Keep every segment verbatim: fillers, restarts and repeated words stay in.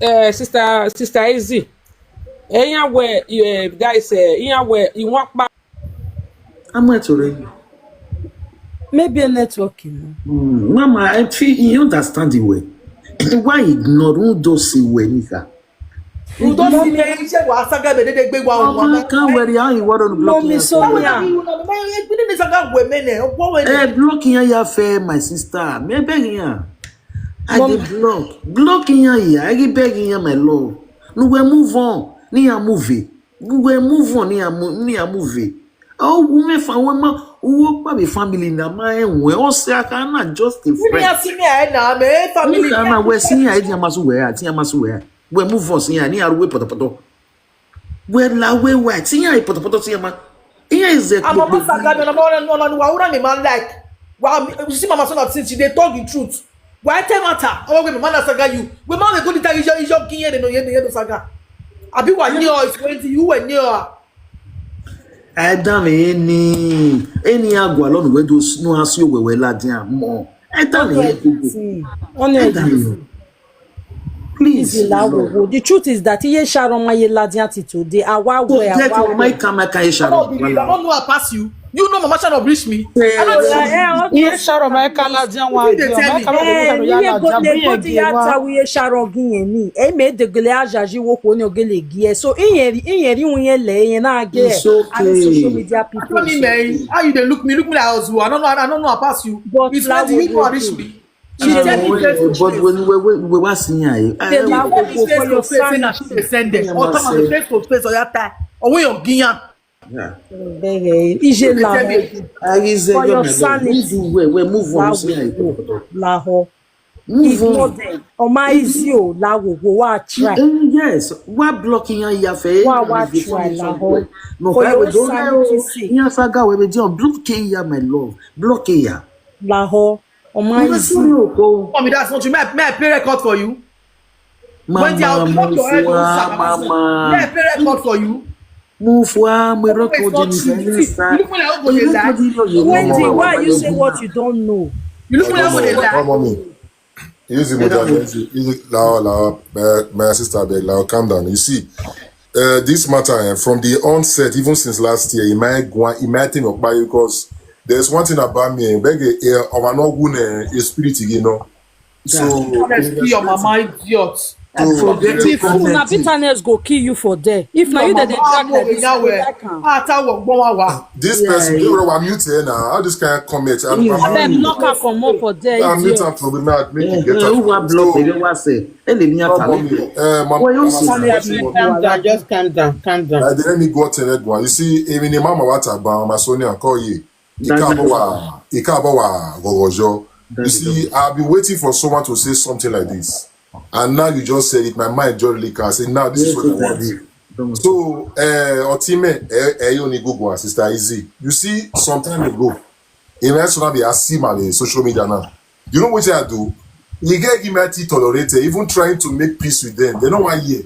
Eh, sister, sister Easy. Eyan wẹ, eh, guys, eh, iyan wẹ iwan ọkpa. Amu ẹto rẹ yi. Maybe network, you know. Mm, mama, I feel you understand the way. Why ignore who does see wẹ nigga? Udo si me iṣẹ wa saga me dede gbe wa wa. Ọmọ kan wẹrẹ a iwọ rọ block. Mommy Sonia. Egbini ni saga wẹ me nẹ, ọgbọ wẹ nẹ. Eh, block iyan ya fẹ, my sister. Me beg iyan. I dey block. Block iyan ya, I dey beg iyan, my love. Nu wẹ move on, ne iran move. Wẹ move on, ne iran mu-, ne iran move. Ọ wu mwẹ fa wẹ ma, uwu ọkpa vbe family na ma rẹn wẹ, ọ sẹ a kha na just a friend. Iran si me a na, me family. Ka na wẹ si iran, e dia ma su wẹ a, ti iran ma su wẹ a. Wẹ move on si iran, ne iran ru wẹ pọtọpọtọ. Wẹ la wẹ wa, ti iran pọtọpọtọ ti iran ma. Iran is a. Mama saga me, no, no, no, no, wa ura me man like. Wa, you see, Mama Sonia, since she dey talk the truth. Wa tell matter, oh, we man saga you. We man we go the tag, ijo, ijo, kin ye no, ye no, ye no saga. Abi wa ni o, it's going to you, we ni o. Adam eni, eni agualọ nu wẹ do s-, nu a si owẹwẹ ladian mọ. Adam eni. Ọni Adam eni. Please, Easy la wowo. The truth is that iye Sharon ma ye ladian till today. Awa wẹ, awa wẹ. I don't know, I pass you. You know Mama Sharon reach me. I don't know. Iye Sharon ma ka ladian wa. Iye go le go di ata wi iye Sharon gi yen ni. E me degele ajaji wo khuo ni ogele gi e. So iye, iye ri un ye le iye na ge. It's okay. And social media people. How you dey look me? Look me like house. I don't know. I don't know. I pass you. But it's like you know, reach me. She tell me face to face. But when we, we, we were seeing her, eh, she tell me face to face, say na she dey send them. Or tell me face to face, or your tie. Or when you're Guiyan. Yeah. Bẹghe, ije la ho. For your sanity. We, we move on. La ho. Move on. Ignore them. Ọ ma easy o, la wo, wo, wa try. Eh, yes, wa block iyan ya fe. Wa, wa try, la ho. No, for your sanity sake. Iyan saga we be block iyan, my love. Block iyan. La ho. Ọ ma easy. Mommy, that's not you. May I, may I play record for you? When they are block your head, mama. May I play record for you? Move on, we record in the side. Wendy, why you say what you don't know? You look like you dey lie. Mommy, easy, mother, easy, easy, lao, lao, my, my sister, abeg, lao, calm down. You see, uh, this matter, eh, from the onset, even since last year, it might go, it might take up by you, because there's one thing about me, eh, beg, eh, of an ogun, eh, a spirit, you know. So, honestly, your mama idiot. So, if una bitterness go kill you for there. If na you dey drag like this, you go like am. This person, you know, I'm mute here now. How this kind of comment? Abeg, knock am comot for there, idiot. I'm mute am for the night, make it get out. Who wa block? So, they don't want say. Ele ni ata. Calm down, just calm down, calm down. Let me go to that one. You see, even the mama wa ta ba, Mama Sonia, call ye. Ika bọ wa, ika bọ wa ghọghọ yọ. You see, I've been waiting for someone to say something like this. And now you just said it, my mind just click. I say, now this is what I want. So, eh, Otime, eh, eh, you only go go, Sister Easy. You see, some time ago, if I saw be, I see my social media now. You know what I do? You get him to tolerate, eh, even trying to make peace with them. They don't want hear.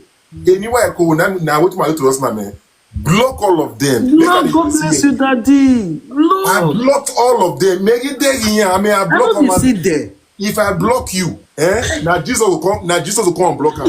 Anyway, I go now. Now what my to us, man? Block all of them. Lord, God bless you, Daddy. Lord. I blocked all of them. Mary dey here. I mean, I block all of them. If I block you, eh? Now Jesus will come. Now Jesus will come and block am.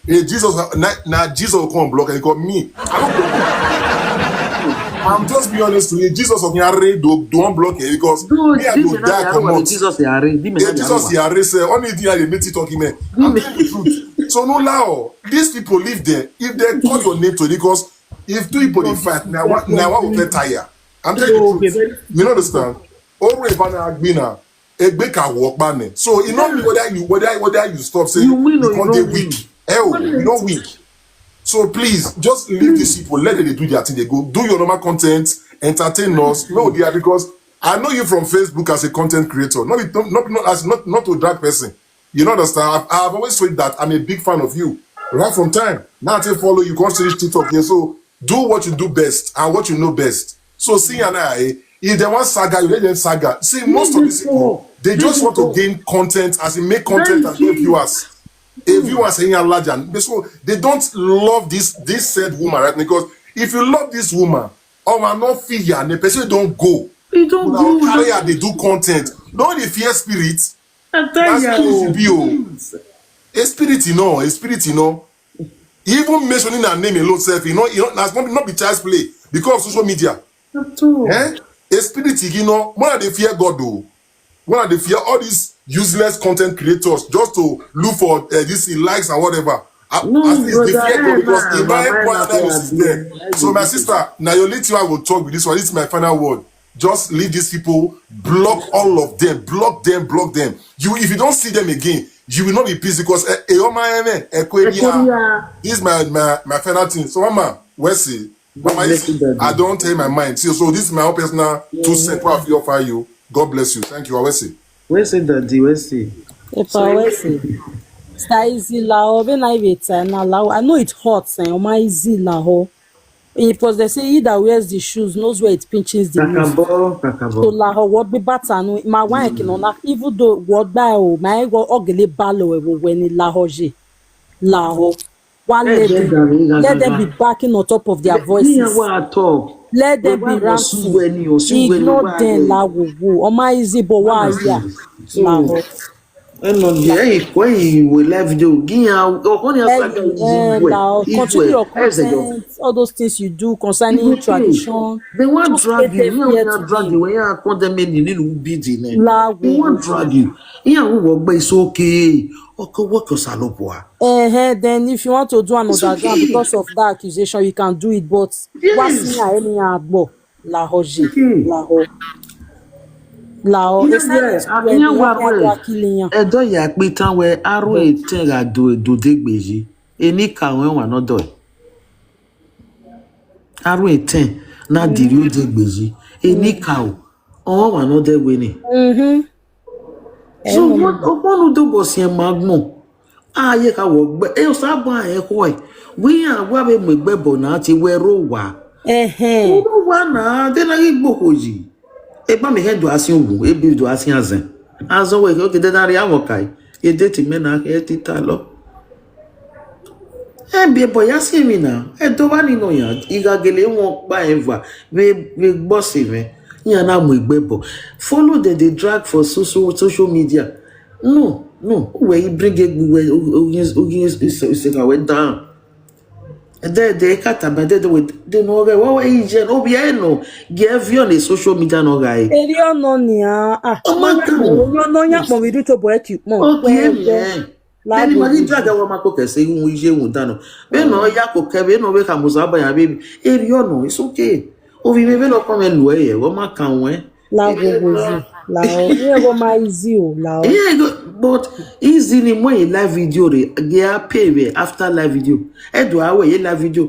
Eh, Jesus, now, now Jesus will come and block am. He got me. I don't block you. I'm just be honest with you. Jesus of Yare, don't, don't block it because me, I go die for months. Jesus Yare. Eh, Jesus Yare say, only thing I dey make it talk, man. I'm telling the truth. So no lie. These people live there. If they call your name to, because if two people dey fight, now one, now one will get tired. I'm telling you the truth. You know, understand? Ore bana agbina, egbe ka wo pa ne. So, you know, whether you, whether, whether you stop saying you win or you can't, you weak. Eh, oh, you don't weak. So please, just leave these people. Let them do their thing. They go do your normal content, entertain us. No, they are, because I know you from Facebook as a content creator. Not, not, not as, not, not to drag person. You know, understand? I've, I've always said that I'm a big fan of you. Right from time. Now I take follow you, come reach TikTok here. So do what you do best and what you know best. So see, and I, if they want saga, you let them saga. See, most of these people, they just want to gain content, as in make content and get viewers. A viewer saying large, and so they don't love this, this said woman, right? Because if you love this woman, oh man, no fear, the person don't go. You don't go. Carry her, they do content. No, the fear spirit. That's easy, B O. A spirit, you know, a spirit, you know. Even mentioning her name alone sef, you know, you know, that's not, not be child's play because of social media. At all. Eh? A spirit, you know, when they fear God, though, when they fear all these useless content creators just to look for uh, this likes and whatever. Uh, No, at least they brother, fear God eh, because nah, in my my point, that is there. So, my sister, now your little I will talk with this one. This is my final word. Just leave these people, block all of them, block them, block them. You, if you don't see them again, you will not be peace because eh, eh, oh my, eh, eh, eh, Korea. This is my, my, my final thing. So, Mama, where's it? Mama, I don't tell my mind. So, so this is my own personal two cents. What I feel for you. God bless you. Thank you. I will say. Where's it, Daddy? Where's it? Epa, where's it? Sister Easy, lao, when I wait, na lao. I know it hurts, eh? Oh my, Easy, lao. Because they say he that wears the shoes knows where it pinches the roof. Kakabo, kakabo. So lao, what be better? No, my wife can on even though what by oh my, what ugly ballo, when he lao je. Lao. Wa let them, let them be barking on topop of their voices. Let them be ranting. Ignore them, la wo wo. Ọ ma easy, but wa ya. La wo. Ẹnọ ye, ẹyin kọ ẹyin wo live video. Giyan, ọkọ ni asa ga yi wẹ. Continue your content, all those things you do concerning tradition. They wan drag you. They wan drag you. When you condemn me, you need to be the name. They wan drag you. Iyan wo wo gbe, it's okay. Okay, work your salopua. Eh, then if you want to do another ground because of that accusation, you can do it. But what's me, I mean, agbo, la hoji, la ho, la ho. It's not, yeah, yeah, yeah, yeah, killing ya. Ẹdọ ya kpe tan wẹ aro etẹn gha do do degbe yi. Eni ka wẹ wa nọ dọ. Aro etẹn na diri degbe yi. Eni ka o, ọ wa nọ dẹ wẹ ni. Mhm. So, ọgbọn ne u dobọ siẹn ma agbọn, a ye kha wọ gbe, e Osanobua rẹn khuẹ, wẹ iran wa vbe mu egbe ẹbọ na tie wẹ rre owa. Ẹhẹn. U rre owa na, de na ghi gbe okhuo yi. Egbe mẹ khẹ do a siẹn uwu, ebe do a siẹn azẹn. Azẹn wẹ khe, oke, de na rhie amwẹ kai, e date mẹ na khe, te I talọ. Ẹ biẹ ẹbọ ya siẹn emwi na, ẹdẹ ọvba ni nọyan, I gha gele wọn kpa rẹn eva vbe, vbe egbe ọse mwẹ, iran na mu egbe ẹbọ. Follow them dey drag for social, social media. No, no, uwẹ i bring egbe uwẹ, u, u, u, u, isekha wẹ down. Ẹdẹ, ẹdẹ, I ka tama ẹdẹ, ẹdẹ wẹ, de ne ọ ghẹ, wẹ, wẹ, iye, ovbi ẹre nọ, gie viọ ne social media nọ gha re. Erriọ nọ nian, ah, ọ ma kan. Erriọ nọ yan kpọnmwẹ irhi tobọ ẹki ukpọn. Ọ gie mẹ. Vbene ima ghi drag ẹre, wa ma koko ẹse ighun, iye ighun danọ. Vbene ọ ya koko ẹre, vbene ọ vbe khama Osanobua ya vbe emwi, erriọ nọ, it's okay. Ovbi mwẹ vbene ọ kọn mwẹ nuẹ yẹ, ọ ma kan ruẹn. La wo wo yi, la o. Iye ẹvbo ma easy o, la o. Yeah, but easy ni mu ẹre live video re, gie a pay vbe after live video. Ẹ do a wẹ ye live video.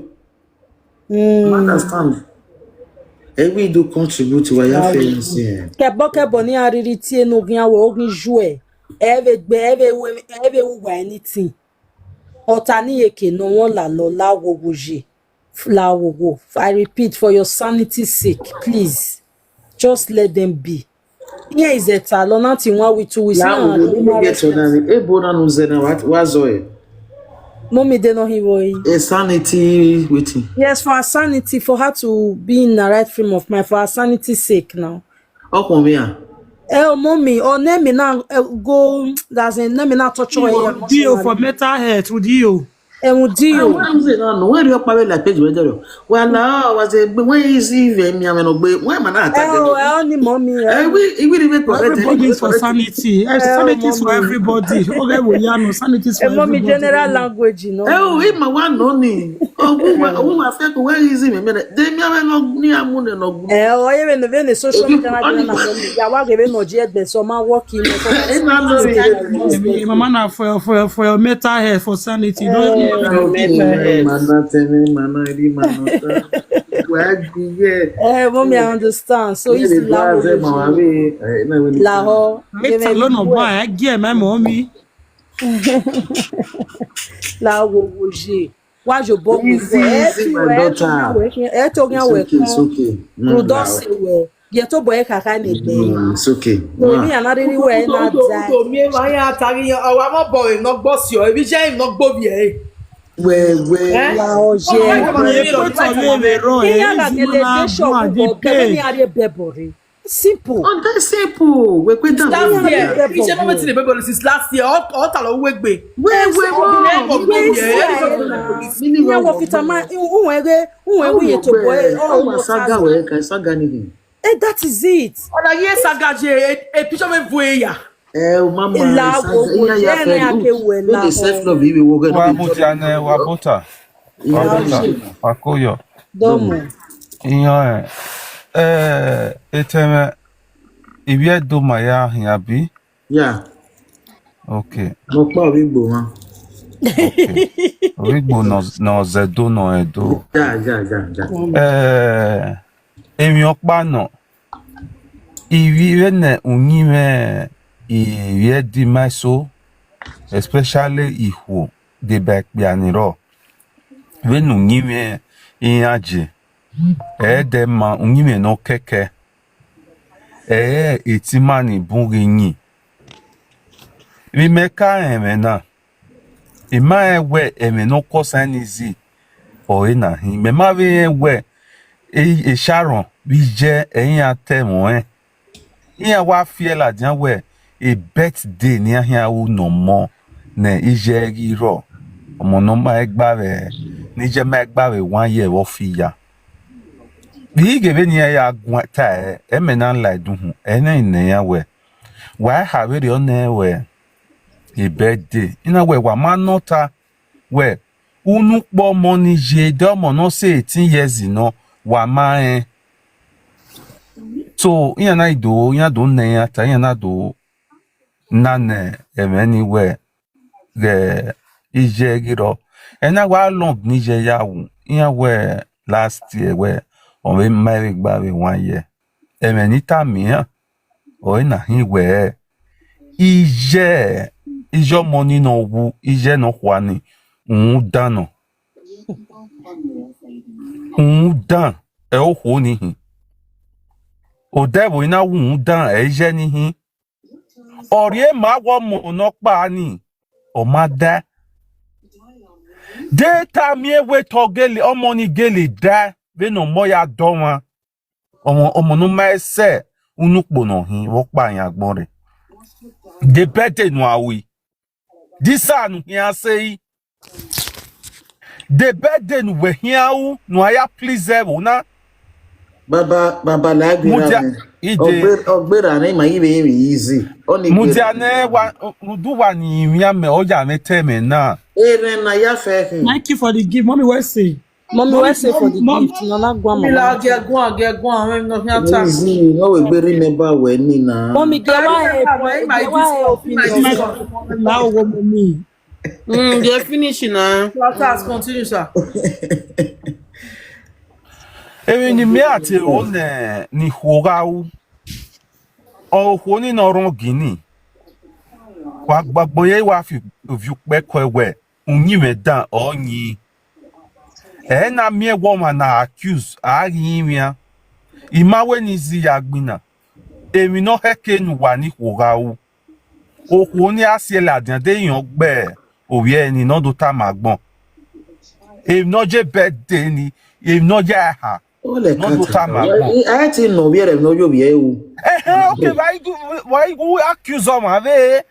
Mm. You understand? Ẹ wi do contribute wa ya fẹ yin si. Kẹbọ kẹbọ ne iran rhirhi tie ne oghian wẹ, oghian ju ẹ. Ẹ vbe gbe, ẹ vbe ru, ẹ vbe ru uwa anything. Ọta ni eke ne ọ wọn lalọ, la wo wo ye. La wo wo. I repeat, for your sanity sake, please, just let them be. Iran is a talọ, nothing one week, two weeks. La wo wo, ni me get on na, ebo na nu zẹ na, wa, wa zọ ẹ. Mommy, they no he boy. A sanity waiting. Yes, for her sanity, for her to be in the right frame of mind, for her sanity sake now. Ọkọ mi a. Eh, oh, mommy, oh, name me now, eh, go, that's in, name me now touch your hair. Deal for mental health, would you? Ẹhun di o. Wẹ ri ọkpa vbe la page wẹ dẹrọ. Wa la, wa ze gbe, wẹ easy vbe mi amẹ nọ gbe, wẹ ma na attack. Ẹ o, ẹ o ni mọ mi. Ẹ wi, iwi ri vbe correct. Everybody is for sanity. Eh, sanity is for everybody. Oge wo ya no, sanity is for everybody. Ẹ mọ mi general language, you know. Ẹ o, ima wa nọ ni. Ogun wa, ogun wa fẹ ko wẹ easy me me. De mi amẹ nọ ni amu ne nọ gu. Ẹ o, ye vbe ne, vbe ne social media na gbe na mọ mi. Ya wa ghe vbe nọ je egbe so ma work in. Ẹ na no. Mama na for, for, for your mental health, for sanity. Don't you know? Mana teme, mana ri, mana ta. Wa gbe ye. Eh, mommy, I understand. So easy la wo. Laho. Meta lo no ba, I get my mommy. La wo wo ye. Wa yo bo wo. Easy, easy, my daughter. Ẹ to ghan we kon. It's okay. Rudọ se we. Ye to bo e kaka ne gbe. It's okay. No, mi ana ri we na da. To mi e ma ya ta ghi, ọ wa mo bo e no gbo si o. Ebi je e no gbo bi e. Wẹ, wẹ. La o ye. Ye ko to le le ro e. Iya ga kele de shop ko be ni ari e bebo re. Simple. Oh, that's simple. We kwe down. Last year, iṣẹ́ mọ́ wetin the baby since last year. Ọ ta lọ wegbe. Wegbe. Iye wo fita ma, uwe ghe, uwe wi ye to boy. Oh, saga we ka saga ni. Eh, that is it. Ọna ye saga je, e picture me vu ya. Eh, o mama. Ila wo wo je ne ake we la. Self love iwe wo ghe. Wa buta ne wa buta. Wa buta. Wa koyo. Domo. Iyan, eh, etẹmwẹ, ivbi Ẹdo ma ya hin abi? Ya. Okay. Mo kpa ovbi Igbo mwa. Okay. Ovbi Igbo nọ, nọ zẹ do nọ Ẹdo. Ya, ya, ya, ya. Eh, emwi ọkpa nọ, ivbi vbene uyinmwẹ ivbi Ẹdo ma eso, especially ikhuo, deba ikpia ni rrọọ, vbene uyinmwẹ iran je, ẹdẹ ma uyinmwẹ nọ kẹkẹ, ẹ i re etima ni bun ghi yin. Vbe imẹ ka rẹn ẹmwẹ na, I ma rẹn wẹ ẹmwẹ ne ọ kọ Sainizi ọre na hin. Mẹ ma vbe rẹn wẹ e, e Sharon vbe iye ẹre iran ta ẹmwẹ ọnrẹn. Iran wa fi ẹe ladian wẹ e birthday ne iran khian ru ne ọmọ ne iye ẹre ghi rrọọ, ọmọ ne ọ ma gba vbe, ne iye ma gba vbe one year vbe ọ fi ya. Vbe ighẹ vbene iran ya guan ta ẹre, ẹmwẹ na la ẹdunhu, ẹre na nẹ iran wẹ, wa i kha vberriọ nẹ wẹ e birthday, I na wẹ wa ma nọ ọta wẹ, unu ukpo ọmọ ni ye, de ọmọ ne ọ sẹ eighteen years nọ, wa ma rẹn. So, iran na do, iran do nẹ iran ta, iran na do na nẹ ẹmwẹ ni wẹ, ghẹ iye ghi rrọọ. Ẹna wa long ni iye ya wu, iran wẹ last year wẹ, ọ vbe ma vbe gba vbe one year. Ẹmwẹ ne I tama iran, ọre na hin wẹ, iye, iye ọmọ ni ne ọ wu, iye ne ọ khua ni, rhunmwuda nọ. Rhunmwuda, ẹ okhuo ni hin. Odẹ ẹvbo i na wu rhunmwuda, ẹ iye ni hin. Ọ rhie ma wẹ ọmọ ne ọ kpa ni, ọ ma dae. De tama wẹ te ọ gele, ọmọ ni gele dae, vbene ọmọ ya dọ ọmwa. Ọmọ, ọmọ ne ọ ma sẹ unu ukpo ne ọ hin, vbe ọ kpa yan agbọn rre. The birthday ne uwa ru, this one ne u khian sẹ i. The birthday ne uwẹ khian ru, ne uwa ya please ẹvbo na. Baba, baba, la gbe ra mẹ. Ide. Ọgbe, ọgbe ra ne ima yi vbe emwi easy. Ọni gbe mudia ra nẹ wa, udu wa ni imian mẹ, ọ ya mwẹ te mẹ na. Erẹn na ya fẹ khin. Thank you for the gift. Mommy, wẹ sẹ? Mommy, wẹ sẹ for the gift? Nọ na guan mama. Mila, gie guan, gie guan, mwẹ nọ khian ta. Easy, no we gbe remember wẹ ni na. Mommy, gie wa help, gie wa help me. La owo, mommy. Mm, they finish now. Let us continue, sir. Emwi ne imẹ a te ro nẹ, ne ikhuo gha ru, ọ okhuo ni ne ọ rhọn gini, wa gbagbo ye wa fi ovbi ukpẹ kọe wẹ, uyinmwẹ dan ọ yin. Ẹ na miẹn wẹ ọmwa na accuse, a ghi rinmwian. I ma wẹ ne I zẹ ya gbinna, emwi ne ọ khẹke ne uwa ne ikhuo gha ru. Okhuo ni a si ẹe ladian de irẹn ọgbe ovbi ẹre ni ne ọ do tama agbọn. Emwi ne ọ ye birthday ni, emwi ne ọ ye aha, ne ọ do tama agbọn. A ti nọ ovbi ẹre ne ọ ye ovbi ẹre ru. Ẹhẹn, okay, why you, why you accuse ọmwa vbe?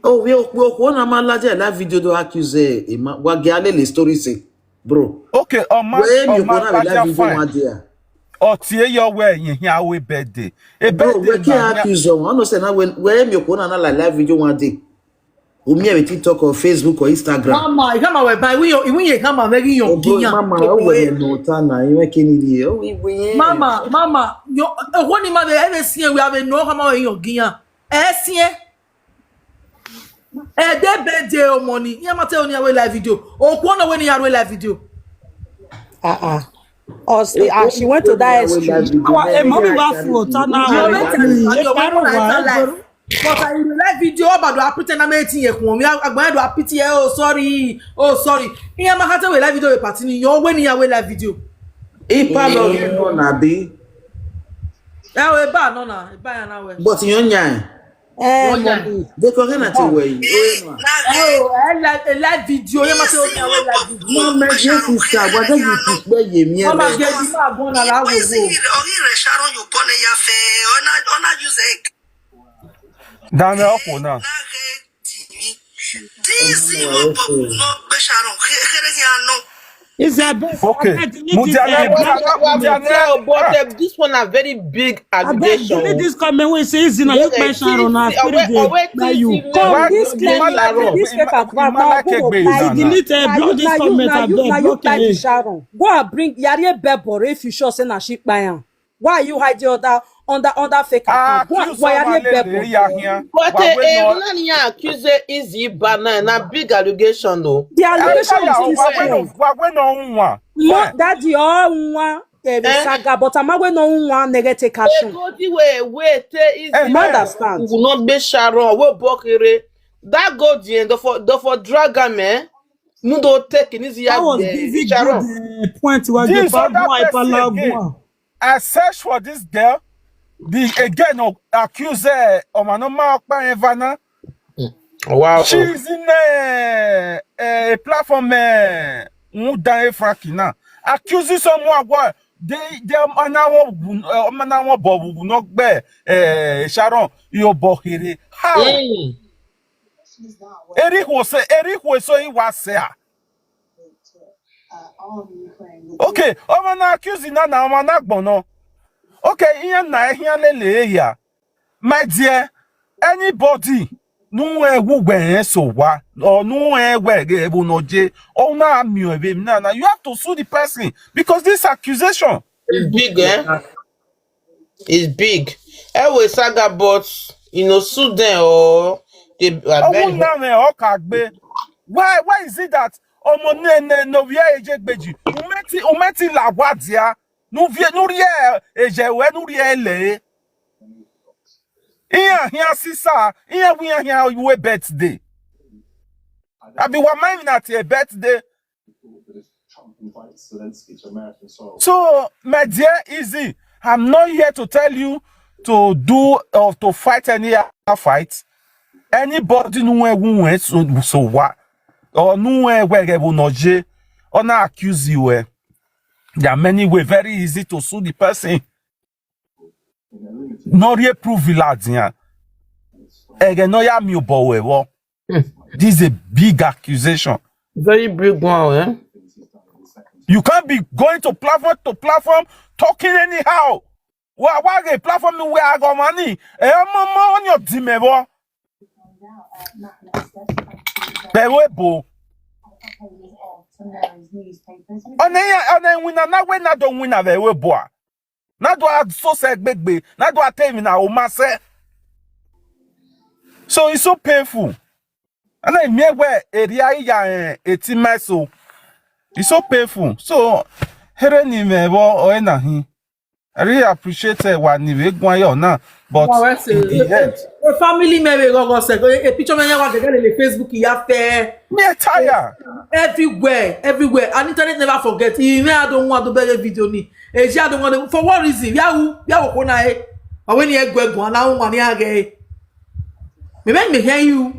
Ovbi okhuo, okhuo na ma ladian la video do accuse emwa, wa gie a lele story sẹ. Bro. Okay, ọ ma, wẹ mi ọ ma okhuo na vbe la video fine. Wa dia. Ọ tie yọ wẹ, iyẹn khian ru birthday. E birthday wẹ ki accuse ọmwa, ọ nọ sẹ na wẹ, wẹ mi okhuo na na la live video one day. U miẹn vbe TikTok or Facebook or Instagram. Mama, I come out by we, we, I come out very young. Mama, o wẹ no ta na, i wẹ kini ri, o we we. Mama, mama, yo, e wo ni ma be, e be si e we have no come out young giyan. E si e. Ẹdẹ birthday ọmọ ni, iran ma te oni a ru live video. Okhuo nọ wẹ ne iran ru live video. Ah, ah. Us, ah, she went to that extreme. Our, eh, mommy wa fu ota na. But I do live video, but do I pretend I'm eighteen year old. Me, I, I do I pity, oh, sorry, oh, sorry. Iran ma ha te we live video, we party ni, yo, wẹ ne iran ru live video. Ipa lọ gẹ nọ na bi. Eh, we ba nọ na, e ba ya na we. But you nya. Eh, mommy. Dekọ ghẹ na te wẹ yi. Oh, no. Oh, eh, live, eh, live video. Ye ma te o live video. No, my dear sister, wa de you to play ye mi. Mama, get the man go na la wo wo. Ọghe rẹ Sharon yo bọ ne ya fẹ, ọ na, ọ na use egg. Dame ọkhuo na. This thing will pop no be Sharon. Khere khere ya no. Is that best? Okay. Mudiane, mudiane. But uh, this one a very big allegation. Delete this comment wey say Izzy na you kpai Sharon na spirit dey kpai you. Come this claim this fake account na Izzy delete block this comment abeg. Block am. Go and bring Yari Bebo if you sure say na she kpai am. Why are you hiding under under under fake account? Why are you bebo? But eh, eh, na ni accuse Izzy ba na na big allegation o. The allegation is this way. Wa we no nwa. Mo daddy o nwa eh, saga, but ama we no nwa nege take action. Go the way we te Izzy. You understand? We no be Sharon, we bokere. That go the end of for the for drag am eh. No do take in Izzy. That was giving good uh, point. Was the other person again. I search for this girl. The again no accuse her. Ọmọ no ma ọkpa yẹn va na. Wow. She's in a, a platform. Uh, Udan Frankie now accusing someone. What they they ọmọ na wọn ọmọ na wọn bọ no gbe eh Sharon yo bọ here. How? Erikhuo se erikhuo eso i wa se a. Okay, ọmọ na accuse na na ọmọ na gbọnnọ. Okay, iran na ehian lele ya. My dear, anybody nu ẹ wu wẹ rẹn so wa, or nu ẹ wẹ ghe ẹvbo nọ je, ọ na miẹn vbe na na, you have to sue the person because this accusation is big, eh? It's big. Ewe saga, but you know, sue them or they abeg. Ọwọ na mwẹ ọ ka gbe. Why why is it that ọmọ ne ne no via eje gbeji? Umeti umeti la wa dia. Nu vie nu rie eje we nu rie le. Iyan hian sisa, iyan wi iyan hian we birthday. Abi wa mind na tie birthday. So, my dear Izzy, I'm not here to tell you to do or to fight any other fight. Anybody nu ẹ wu ẹ so so wa, or nu ẹ wẹ ghe vbo nọ je, or na accuse you ẹ. There are many ways, very easy to sue the person. No rhie prove ladian. Ẹghẹ ne ọ ya miẹn obọ ruẹ vbọ. This is a big accusation. Very big one, eh? You can't be going to platform to platform talking anyhow. Wa wa ghe platform wẹ aghọmwa ni, ẹ ọmọ ọmọ ọni ọdimẹ vbọ. Vbe ẹvbo ebo. Ọna iran ọna iwinna na wẹ na do winna vbe ẹvbo ebo a. Na do a sosẹ gbegbe, na do a te emwi na o ma sẹ. So it's so painful. Ana imiẹn wẹ eria iya rẹn eti ma so. It's so painful. So here ni mwẹ vbọ ọre na hin. I really appreciate ẹ wa ni vbe guan yọ na, but in the end. A family me vbe ghọghọ sẹ, a picture me yan wa gẹgẹ lele Facebook ya fẹ. Me tire. Everywhere, everywhere. And internet never forget. Even I don't want to buy a video ni. Eji I don't want to, for what reason? Where who? Where who na e? Awe ni egwe gun na won ni age. Me me me hear you.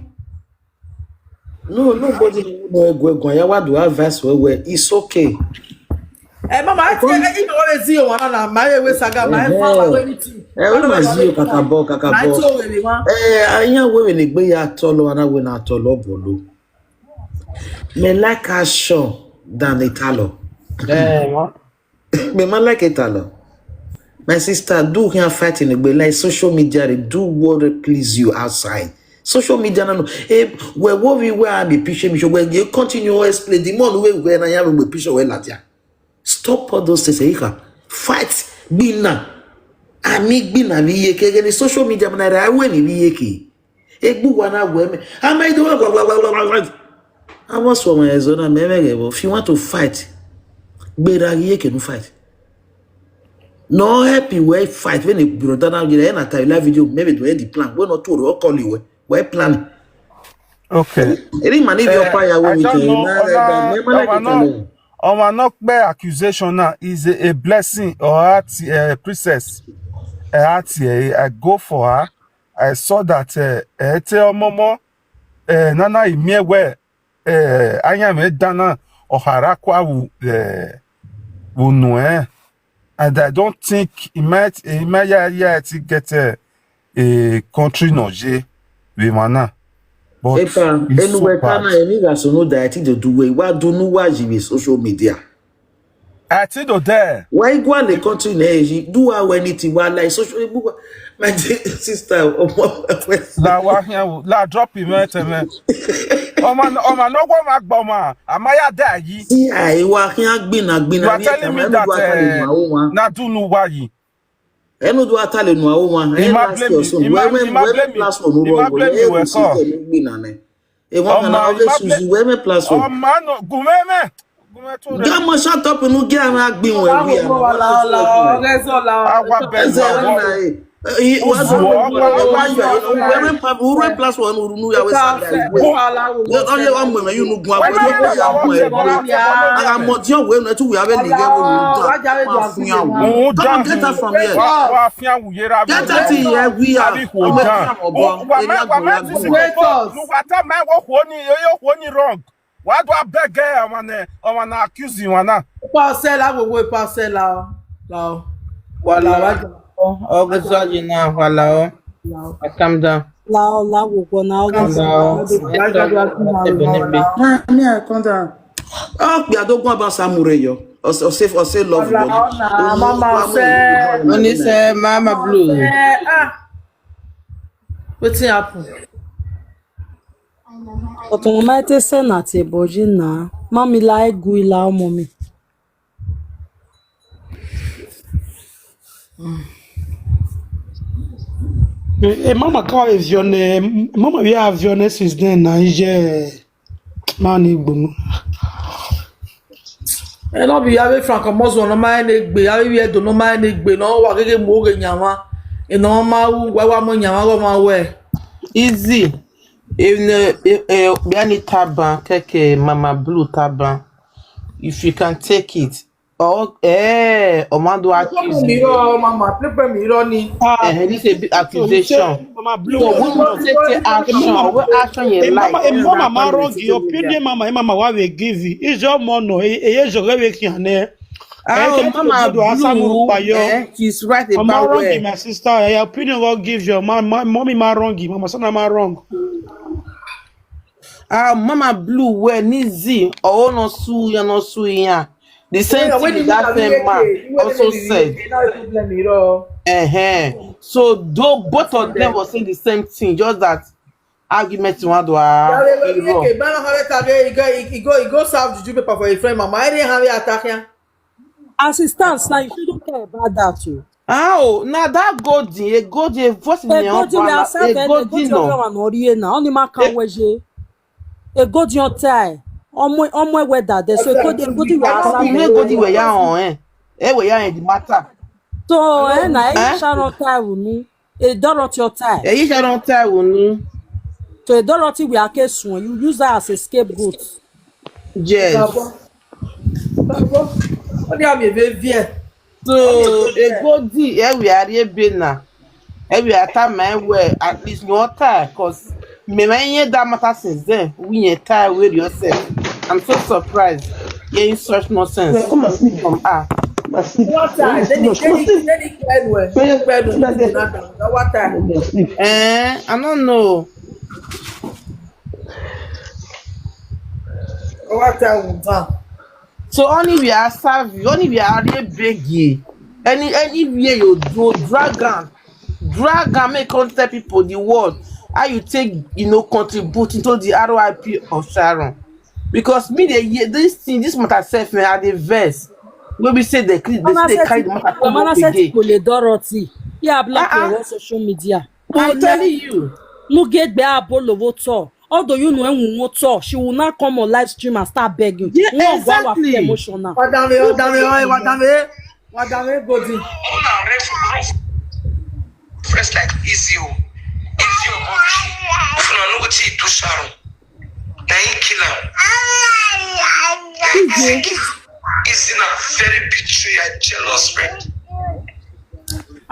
No, nobody no egwe gun. Ya wa do advice we we. It's okay. Eh, mama, I tell you, you know what is you want na my way saga, my father, anything. Eh, we ma zi o kakabọ, kakabọ. Eh, ayan we we ni gbe ya tọlọ, ana we na tọlọ bolo. Me like action than italo. Eh, what? Me ma like italo. My sister, do here fighting egbe like social media, they do what please you outside. Social media no no. Eh, we wo we we a be picture me show we you continue explain the more we we na ya we picture we latia. Stop all those things. Ika fight gbina. Ami gbina mi ye ke ghe ni social media na ra we ni mi ye ke. Egbu wa na we me. Ama ido wa wa wa wa wa. I was for my zone me me ghe. If you want to fight, gbera ye ke no fight. No help you we fight when a brother now you na ta live video maybe do the plan. We not to call you we plan. Okay. Any man if your fire we can na. Ọmọ no kpe accusation now is a, a blessing or at uh, princess. Uh, at uh, I go for her. I saw that, eh, ẹ te ọmọmọ, eh, nana i miẹn wẹ, eh, ayanmwẹ dan na, ọ kha ra kua vbe, eh, vbe unu ẹnrẹn. And I don't think he might, he might ya, ya ti get a, a country nọ ye vbe emwa na. But epa, it's enu so wẹ ta na, bad. Emwi gha sunu da, ẹ ti do du wẹ, wa do unu uwa yi vbe social media. Ẹ ti do dẹ. Wa i gualọ country nẹ yi, do uwa wẹ ni ti wa like social, my dear sister, ọmọ wẹ. La wa khian wo, la drop him ẹtẹ mẹ. Ọmọ, ọmọ ne ọgwọ ma gbọ ma, a ma ya da yi. See, I wa khian gbina, gbina. You are telling me that, eh, na do unu uwa yi. Ẹ no do a ta le unu uwa. I ma blame you. I ma, I ma blame you. I ma blame you. Wẹ kọ. Emwa ọmọ na ọ vbe suzu wẹ mẹ plus one. Ọmọ no, gu mwẹ mẹ. Gu mwẹ to rẹ. Ga ma shut up nu gi amẹ agbin wẹ wi amẹ. Awa bẹ. Ẹ zẹ na e. Uzuọ, ọmọ, ọmọ, ọmọ, ọmọ. Wẹ mẹ plus one unu ya wẹ sa da. Ọ ye wa mọ mẹ unu gun abo yo ya mọ ẹ. Aga mọ diọ wẹ nu tu wẹ avẹ lighe wẹ nu. Wa fian wu. Come and get her from here. Wa, wa fian wu yera. Get her to here, we are. Abi khuo dan. Wa ma, wa ma, this is, wa ta ma wo khuo ni, yo khuo ni wrong. Wa do a beg ọmọ ne, ọmọ na accuse wan na. Pastor la, wo, wo, pastor la, la. Wala, wa. Ọ, ọ, gbe zọ yi na, wala, ọ. Calm down. La, la, wo, wo, na, calm down. Ọ, kpia do gun aba sa mu re yo. Ọ sẹ, ọ sẹ, ọ sẹ love yo. Mama, ọ sẹ. Oni sẹ, Mama Blue. Eh, ah. Wetin happen? But when I take send at a body now, mommy like go ila mommy. E, e, mama ka vbe viọ nẹ, mama vbe a viọ nẹ since then na, iye ma ni gbunu. Ẹ nọ bi avbe Frank Omozuo nọ ma rẹn ne egbe, avbe ivbi Ẹdo nọ ma rẹn ne egbe, nọ wa gege mu oghe yan mwa, enọ ma ru wa wa mu yan mwa ghe ọmwa wẹ. Easy. Emwi ne, e, e, okpia ni taban kẹkẹ Mama Blue taban. If you can take it. Ọ, eh, ọ ma do accuse mi. Mama, play play mi rọ ni. Ah, eh, this a big accusation. Mama Blue, so we must take the action. What action you like? Mama, mama, ma wrong. Your opinion, mama, mama, wa vbe give. Is your mom no? E ye zọghẹ vbe khian nẹ. Ah, Mama Blue, eh, she's right about where. Wrong, my sister. Your opinion, what give your mom, mommy, ma wrong. Mama, son, ma wrong. Ah, Mama Blue wẹ ne Izzy, ọ nọ su iran, nọ su iran. The same thing with that same man also said. Uh-huh. So though both of them were saying the same thing, just that argument wan do a. He go, he go, he go serve juju paper for a friend, mama. I didn't have it attack him. As it stands now, you shouldn't care about that too. Ah, oh, na that Golden, e Golden, e voice in your pala, e Golden no. Ọmọ na ọ rhie na, ọni ma kan wẹ ye. E Golden ọ tae, ọmọ, ọmọ ẹwẹ da dẹ, so e Golden, e Golden wẹ asa. E Golden wẹ ya họn, eh. E wẹ ya họn the matter. So, eh, na, e sha nọ tae unu. E Dorothy ọ tae. E sha nọ tae unu. So e Dorothy wẹ a ke suẹn, you use her as a scapegoat. Yes. Ọ dia miẹn vbe viẹ. So, e Golden, ẹ wẹ a rhie ebe na. Ẹ wẹ a tama ẹn wẹ, at least, you all tie, 'cause mẹ ma yẹn that matter since then. We yẹn tie, we yourself. I'm so surprised hearing such nonsense. Come and sleep. From her. Come and sleep. What time? Then he, then he, then he cleared well. Cleared well. What time? Eh, I don't know. What time? So only we are serving, only we are begging. Any, anywhere you do, drag am, drag am, make come tell people the world how you take, you know, contribute into the R I P of Sharon. Because me, they hear this thing, this matter self, man, I dey vex. Wey be say they cre-, they say they carry the matter come up again. Mama said Dorothy. Yeah, block your social media. I'm telling you. Mu ghe egbe abo lowo tọ. Although you know when we want to, she will not come on live stream and start begging. Yeah, exactly. Emotional. Wa danmwehọ, wa danmwehọ, wa danmwehọ, wa danmwehọ Golden. Una ref, ref, fresh like Izzy o. Izzy o, una know wetin he do Sharon. Na him kill am. Izzy, Izzy na very betrayal, jealous man.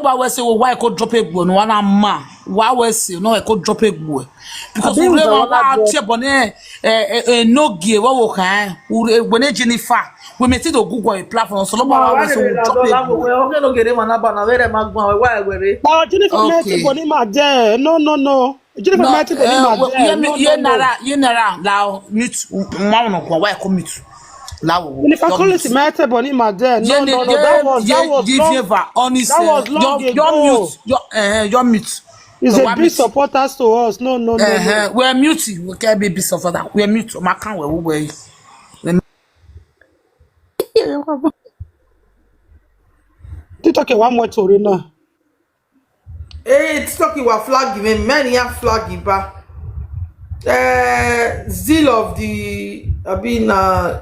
Osanobua wẹ sẹ, wa ko drop egbe ne uwa na ma, wa wẹ sẹ, nọ ko drop egbe. Because Abi ure wa wa tie ẹbọ ne, eh, eh, eh, Enogie vbe ọvbokhan, ure, wẹ ne Jennifer, wẹ mẹ te do Google platform, Osanobua wa wẹ sẹ, drop egbe. Ọ ghe ne ogere ma na ba na vbe rẹ ma gban wẹ wa wẹ re. Jennifer, mẹ te Okay. bọ ni ma dẹ. No, no, no. Jennifer, No, mẹ te bọ ni eh, ma well, dẹ. ye mi, No, ye no, no. nara, ye nara, lao, mute, ma wọn kọ, wa ko mute. Lao, Jennifer your Collins, mute. mẹ te bọ ni ma dẹ. No, Ye ni, no, no. That ye, was, that ye, was ye long. Jennifer, honest, That was eh, long your, your ago. mute, your, eh, your mute. He's So a wa big mute. supporter to us. No, no, no, no. Eh, we mute, we can be big supporter. We mute, ma kan we, we, we. TikTok wa mu ẹto rre na. Eh, TikTok wa flag me, many ya flag ba. Eh, zeal of the, abi na.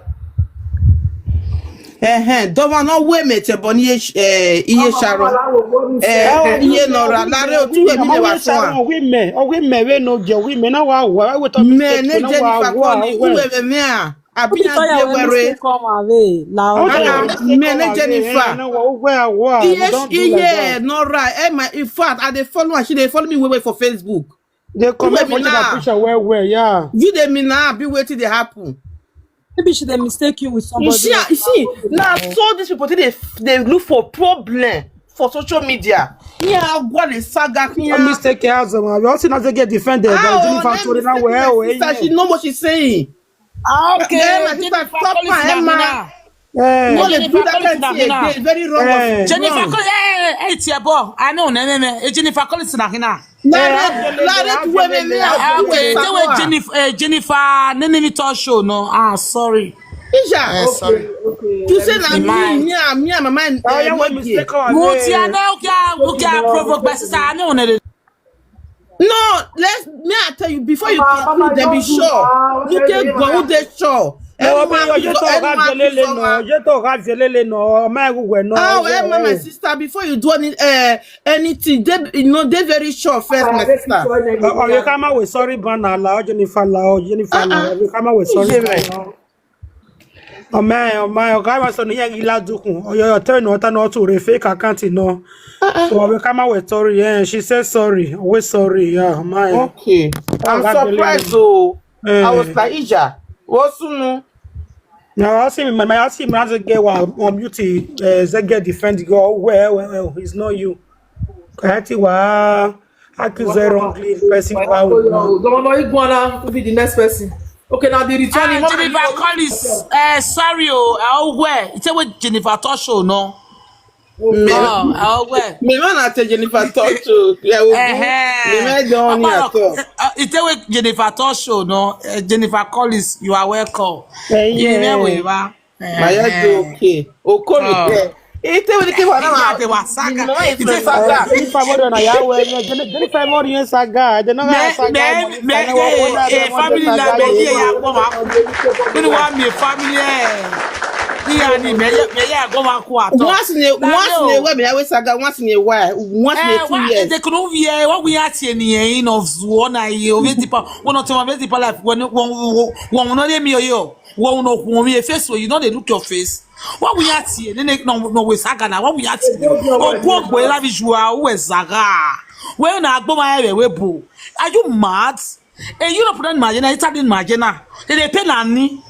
Ẹhẹn, dọmwa ne ọ wẹ mẹ tẹbọ ne iye, eh, iye Sharon. Eh, iye nọ ra lare otu wẹ mi ne wa suan. Ọ wẹ mẹ, ọ wẹ mẹ vbe no je, ọ wẹ mẹ na wa wa, wa wẹ tọ Mẹ mistake, ne na wa Jennifer wa, Collins, wa. Uwẹ vbe mẹ a. Abi Obi ya tọ ya die wẹ wẹ re. mistake come away. La How can ọdọ. you Ah, mistake mẹ come ne away? Jennifer. Eh, no, wa, wa, Iye, we don't do like iye that. nọ ra. Eh, my, in fact, I dey follow her. She dey follow me well well for Facebook. They Uwe comment mi for each other na. picture well well, yeah. You dey me na, be wetin dey happen. Maybe she dey mistake you with You somebody see, else. you see, na so these people take dey, dey look for problem for social media. Yeah, go and saga Don't here. mistake her, Zoma. We all see now they get defended. Ah, But oh, Jennifer let told me her say well, my well, sister, she yeah. know what she's saying. Ah, okay. Eh, my sister, Jennifer stop Collins her, na Emma. hina. Eh. No, they do Jennifer that Collins kind na thing hina. again. Very wrong of Eh. Jennifer wrong. Collins, eh, eh, eh, it's your boy. I know, ne, ne, ne. Eh, Jennifer Collins na hina. Larry, Eh, Larry, Aviolele, to women, Aviolele, me, Ah, okay. Jennifer Jennifer, Collins. eh, Jennifer, ne, ne, me talk show, no. Ah, sorry. Isha. Eh, sorry. Okay. You say na Am I? me, me, and, me and my mind, Oh, eh, yeah, what Monkey. mistake our Mutia, way? no, okay, okay, I provoke my sister. I know, ne, ne. No, let's, me, I tell you, before you Mama, conclude, Mama, then be don't do sure. that. Look Don't at do God, who that. they sure. No, Every man, obi, oye to every gha man violele is no, someone. oye to gha violele no, ọ ma gu wẹ no, Oh, wẹ, Emma, my wẹ. sister, before you do any, uh, anything, they, you know, they very sure first, Ah, my they sister. picture them, Ọ, ọ, yeah. Ẹ ká má wẹ sorry ban na la, ọ Jennifer la, ọ Jennifer la, Uh-uh. ẹ ká má wẹ sorry Iye ban rẹ. na. Ọ ma, ọ ma, ọ gha ma sọ ne iran ghi la dukun, ọ yọ, ọ tẹ ne ọ ta ne ọ tu rre fake account nọ. Uh-uh. So, ọ ká má wẹ sorry, eh, she said sorry, ọ wẹ sorry, yeah, ọ ma, eh. Okay. Ọ I'm gha violele. surprised, oh. I was Eh. like, Ija, what's soon? Now, I see my, I see my other girl wa on mute, uh, the girl defend the girl. Well, well, well, it's not you. Kati wa accuse the wrong person wa o. Don't know, Iguana will be the next person. Okay, now the returning Ah, one Jennifer Collins, eh, sorry, oh, oh, where? It's a way Jennifer Tosho, no. Me, Oh, oh, where? Me man at Jennifer talk to. Yeah, we Eh, eh. Me man don't Apa, at all. eh, eh, it's a way Jennifer Tosho, no. Eh, Jennifer Collins, you are welcome. Eh, Iye yeah. mẹ wẹ wa. Eh, My head eh. okay. Okoro Oh. there. Ite we ke wa na Ite wa. te wa saga. No, it's Ite not saga. Jennifer Mori na ya we, Jennifer Mori yen saga. They no Me, saga. me, me, eh, eh, family la me ye ya ko ma. Kini wa mi family eh. Iran ni mẹ ye, mẹ ye agbọn mwa ku atọ. Once in a, once in a while, me always saga, once in a while, once in a two years. They could not hear what we are saying here in of zuona ye, of it, one of them, of it, life, when, when, when, when, no, they me yo, when, no, when we face, so you know they look your face. What we are saying, no, no, we saga now, what we are saying. Oh, go, go, love is you are, who is Zaga? Where na agbọn mwa we bo? Are you mad? E Europe na ni ma ye na, Italy ni ma ye na. They dey pay na ni.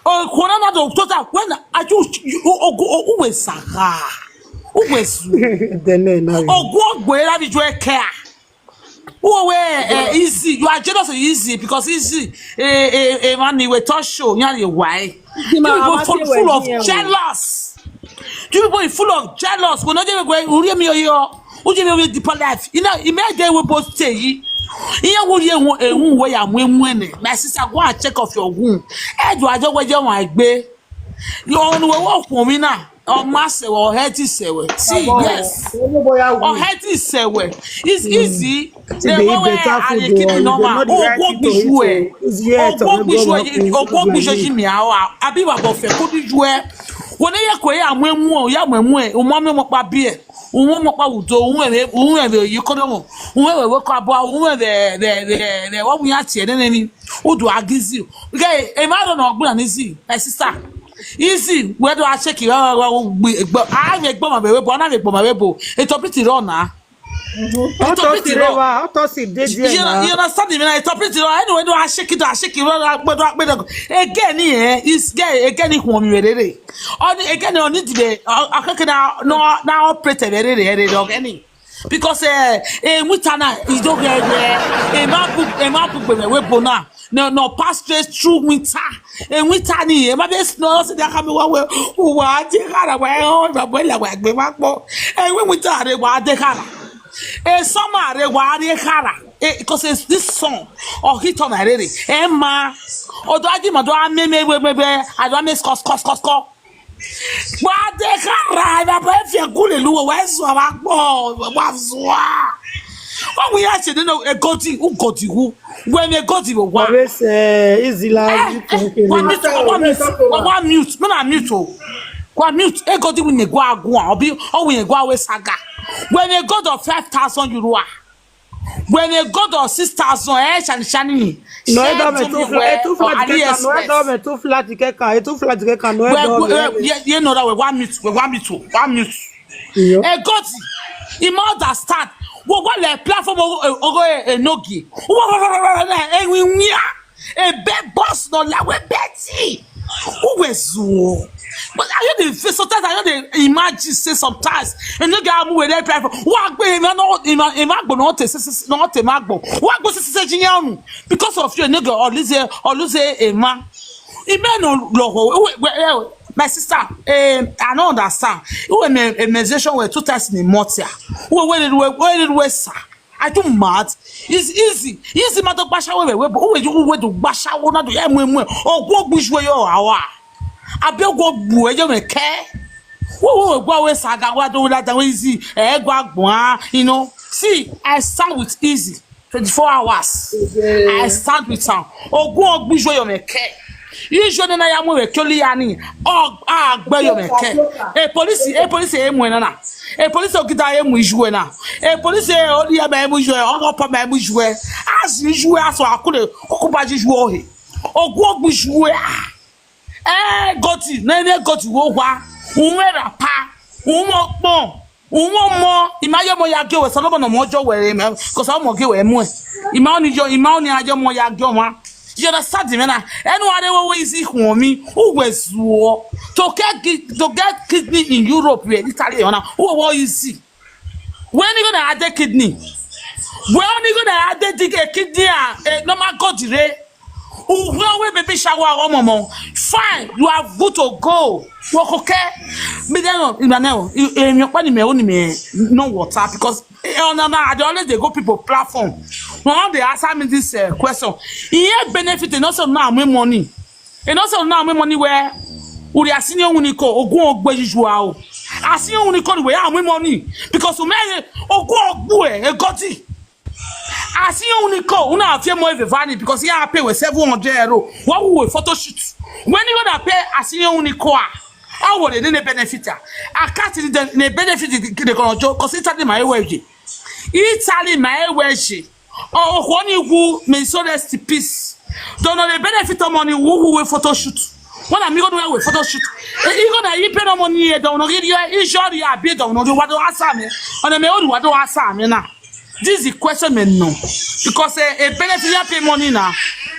O kona na do tota when are you, you o, o, o, who is Zaga? Who is you? Then na. Ogu ogbe ra bi ju eke a. Who we, eh, easy. You are jealous of easy because easy. Eh, eh, eh, man, we talk show. Yan ye why? You people full, full of jealous. You people full of jealous. Wẹ ne ọ ye vbe gu uri emi yo, u ye vbe deeper life. You know, imẹ de we both stay yi. Iye wo ye wo ehun we ya mu emu ene. My sister, go and check off your womb. E do ajo we je wan egbe. Yo, onu we wo khuọnmwi na. Ọ ma sẹ wẹ, ọ healthy sẹ wẹ. See, yes. Ọ healthy sẹ wẹ. It's easy. They go where are the kidney normal. Ogwo gbiju ẹ. Ogwo gbiju ẹ. Ogwo gbiju ẹ ji mi a wa. Abi wa bọ fẹ ko gbiju ẹ. Wo ne ye ko ya mu emu, ya mu emu ẹ. Umo mi mo pa bi ẹ. Umo mo pa udo, umo ẹ, umo ẹ yi ko do mo. Umo ẹ we ko abo, umo ẹ de de de de. Wa wu ya tie ne ne ni. Udu agizi. Ge, e ma do no gbina ni zi, my sister. Easy, wẹ do a check wa wa wa gbe gbe. A vbe gbọ ma vbe bo, na vbe gbọ ma vbe bo. Etọ pretty rọ na. Etọ pretty rọ. Otọ si dey there na. You understand me na? Etọ pretty rọ. Anyway, do a check it, a check it, wa gbe do gbe do. Again, eh, is gay, again, he want me rere. Oni again, oni dibe, akeke na no na operate vbe rere rere again. Because, eh, eh, winter na, e do ghe ghe, e ma bu, e ma bu gbe mẹ we bo na. No, no, pass straight through winter. Eh, winter ni, e ma be snow, se da ka mi wa we, wa de khara, wa, oh, ma bo la wa gbe wa kpo. Eh, we winter re wa de khara. Eh, summer re wa de khara. Eh, because it's this sun, or heat on my rere. Eh, ma, odo aji ma do a me me we me we, a do a me sko sko sko sko. Wa de khara, wa bọ efian gule lu, wa sua wa kpọ, wa sua. Wa wi ya se nene egodi, ugodi wu. Wẹ ne egodi vbe owa. Wa vbe sẹ, easy la, eh, you talking. Wa mute, wa mute, wa mute. No na mute o. Wa mute, egodi wi ne gua guan, obi, ọ wi ne gua we saga. Wẹ ne egodi of five thousand euro a. Wẹ ne egodi of six thousand, eh, shani shani ni. No, e do me two flat, two flat kẹkan, no, e do me two flat kẹkan, e two flat kẹkan, no, e do me. Ye, ye, no, that we one minute, we one minute, one minute. Iyo. Egodi, I ma understand. Wo wa le platform o, o, o, e, enogie. Wo wa, wa, wa, wa, wa, e, wi, wi, a. Ebe boss no la we beti. Who was you? But I hear the face, sometimes I hear the imagine say sometimes. And you get amu with that platform. Wa gbe him no, him, him agbo no te, se, se, se, no te ma gbo. Wa gbo se, se, se, jiyan. Because of you, nigga, or lose, or lose a man. He may no logo. My sister, um, I don't understand. Who am a musician with two thousand in Motia? Who where did we, where did we, sir? Are you mad? It's easy. Easy ma do gbashawo we we, but who you we do gbashawo na do ye mu mu? Ogwo gbujue yo awa. Abi ogwo gbu e yo me ke. Wo wo gwa we saga wa do la da we easy. E gwa gbua, you know. See, I stand with easy. Twenty-four hours. I stand with am. Ogwo gbujue yo me ke. Ijue ne na ya mu vbe kioli ya ni, ọ a gbe yo mẹ kẹ. E police, e police e mu ẹna na. E police ogida e mu ijue na. E police e odi ya ma e mu ijue, ọgọ pọ ma e mu ijue. A si ijue, a sọ akure, okuba ji ijue ohe. Ogwo gbe ijue a. Eh, godi, ne ne godi wo wa. Ume rapa, ume ọkpọn. Uwẹ ọmọ, I ma ye ọmọ ya gie wẹ, Solomon ọmọ jọ wẹ re mẹ, 'cause ọmọ gie wẹ muẹ. I ma ni yo, I ma ni a ye ọmọ ya gie ọmwa. You understand me na? Ẹnu a rre wẹ wẹ easy khuọnmwi, uwẹ zuọ. To get ki-, to get kidney in Europe, wẹ Italy, ọna, uwẹ wẹ easy. Wẹ ni gonna add kidney. Wẹ ni gonna add the kidney, a, eh, normal God re. Uwẹ wẹ baby shower ọmọmọ. Fine, you are good to go. Wọ kọ kẹ. Mi dẹ nọ, ina nẹ o, e, e, mi ọkpa ni mẹ o ni mẹ no water because, eh, ọna na, I dey always dey go people platform. No one dey answer me this, eh, question. Iye benefit, e no say na mu money. E no say na mu money where uri asinye wuni ko, ogun ogbe juju a o. Asinye wuni ko ni wẹ a mu money because o me ogun ogbu e, e godi. Asinye wuni ko, una afie mo eve vani because he a pay with seven hundred euro. What we photo shoot? When you gonna pay asinye wuni ko a? Ọ wo ne ne benefit a. Account ni de ne benefit de kono jo, 'cause Italy ma e wẹ ye. Italy ma e wẹ ye. Ọ, okhuo ni wu, may his soul rest in peace. Dọmwẹ ne benefit ọmọ ni wu wu wẹ photo shoot. Wẹ na miẹn igho ne u wẹ photo shoot. E, igho na i bẹn ọmọ ni, e dọmwẹ ne ọ ghi rhie, ijọ rhie abi dọmwẹ ne ọ rhie wa do answer mẹ. Ọna mẹ oru wa do answer mẹ na. This is the question mẹ nọ. Because, eh, e benefit ya pay money na.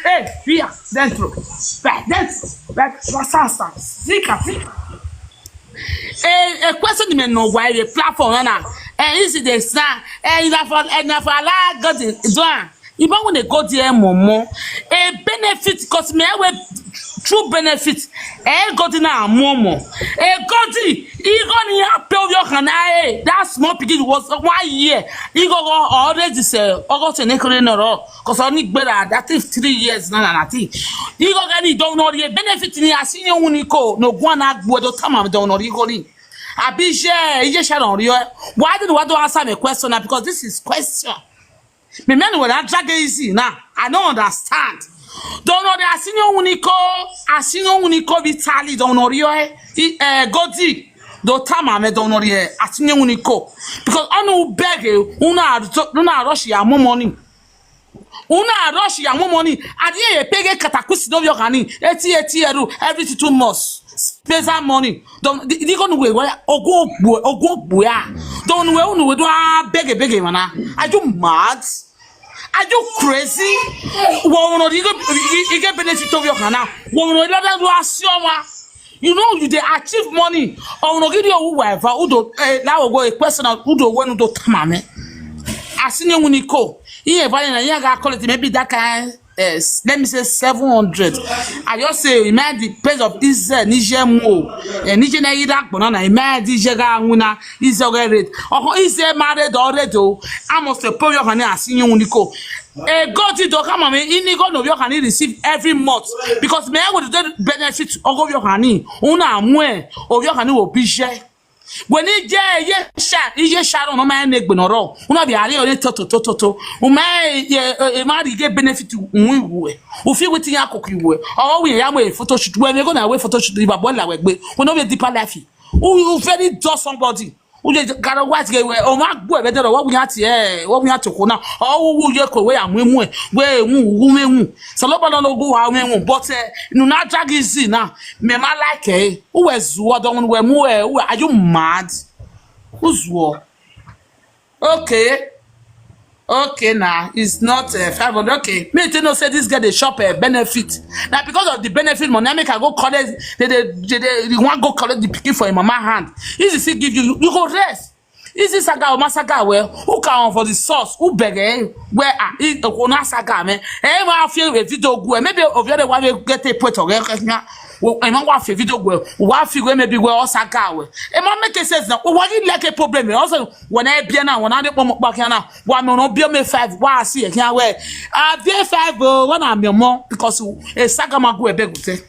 Eh, via dentro. Via dentro. Via, via, sa, sa. Zika, zika. E, e question mẹ nọ wa e platform na. Eh, is it the sign? Eh, enough for, enough for Allah God is doing. Iba wẹ ne God ye momo. E benefit, 'cause mẹ wẹ true benefit. E God na momo. E God, igho ni ya pay ovbi ọkhan na, eh, that small pikin was one year. Igho already say, August ne kere nọ rọ. 'Cause ọ ni gbera, that is three years na, na, na, ti. Igho gha ni dọmwẹ ne ọ rhie benefit ni a si yin wu ni ko, ne oguan na gbe do tama dọmwẹ ne ọ rhie igho ni. Abi iye, iye sha ne ọ rhie. Why did wa do answer me question na? Because this is question. Me, me, wẹ na drag easy na. I don't understand. Dọmwẹ ne ọ rhie a si yin wu ni ko, a si yin wu ni ko vbe Italy, dọmwẹ ne ọ rhie, eh, Godi. Do tama mẹ dọmwẹ ne ọ rhie a si yin wu ni ko. Because ọnii bẹghe, una, una rush ya mu money. Una rush ya mu money. A di e pay ghe katakusi do vbe ọkhan ni. Eighty, eighty euro, every two months. Special money. Dọmwẹ, di, di ko nu we, we, ogun ogbu, ogun ogbu ya. Dọmwẹ ne u wẹ, unu we do a bẹghe, bẹghe emwa na. Are you mad? Are you crazy? Wẹ ọmọ ne ọ rhie ighe, ighe, ighe benefit ovbi ọkhan na. Wẹ ọmọ ne ọ rhie do a si ọmwa. You know, you dey achieve money. Ọmọ ne ọ ghi rhie owa eva, u do, eh, la wo, wo, a question, u do wẹ ne u do tama mẹ. A si yin wu ni ko. Iye eva na, iye gha collect maybe that kind, eh, let me say seven hundred. I just say, imagine the price of ize ni iye mu o. Eh, ni iye na i ra gbọna na, imagine iye gha winna, ize ọghe rate. Ọkhan ize ma rate, ọ rate o. A must pay ovbi ọkhan ni a si yin wu ni ko. E Godi do khama mwẹ, ini igho ne ovbi ọkhan ni receive every month. Because mẹ wẹ do benefit ọghe ovbi ọkhan ni, una mu ovbi ọkhan ni vbe obi iye. Wẹ ne iye, iye sha, iye sha rọ ne ọ ma rẹn ne egbe ne ọ rrọọ, una vbe a rhie ọre toto, toto, toto. U ma, e, e, e ma rhie ighe benefit uwu iwẹ. U fi wẹ te iran koko iwẹ. Ọ wẹ iran ya mu photo shoot, wẹ vbe igho na wẹ photo shoot, ivbabọ la wẹ gbe. Wẹ ne ọ vbe deeper life. U, u very dull somebody. U ye garo wa tie wẹ, ọ ma gbe ẹvbo ẹdẹrọ, wẹ wu iran tie, wẹ wu iran toko na. Ọ wu, wu ye ko, wẹ ya mu emu ẹ, wẹ emu, wu mu emu. Osanobua nọ ne ọ gu wa mu emu, but, eh, ne u na drag easy na, mẹ ma like ẹre. U wẹ zuọ, dọmwẹ ne u wẹ mu, eh, u wẹ, are you mad? U zuọ. Okay. Okay, now it's not, uh, five hundred. Okay, me too know say this girl dey chop, uh, benefit. Now because of the benefit money, I make her go collect. They, they, they, they, they want go collect the pikin for your mama hand. Easy, see give you, you, you go rest. Easy saga, o ma saga well. Who can for the source? Who beg, eh? Where are he? Who na saga, man? Eh, ma feel a video go. Maybe of the other one we get a point of, eh, eh, eh, eh, ma wa feel video go. Wa feel where maybe where o saga well. Eh, ma make sense now. Why you like a problem? Also, wẹ na biẹ na, wẹ na de kpọmọ kpa khian na, wa mẹ ọmọ biẹ mẹ five, wa si ẹre khian wẹ, a biẹ five o, wẹ na mẹ ọmọ, because e saga ma gu ẹbẹ gutẹ.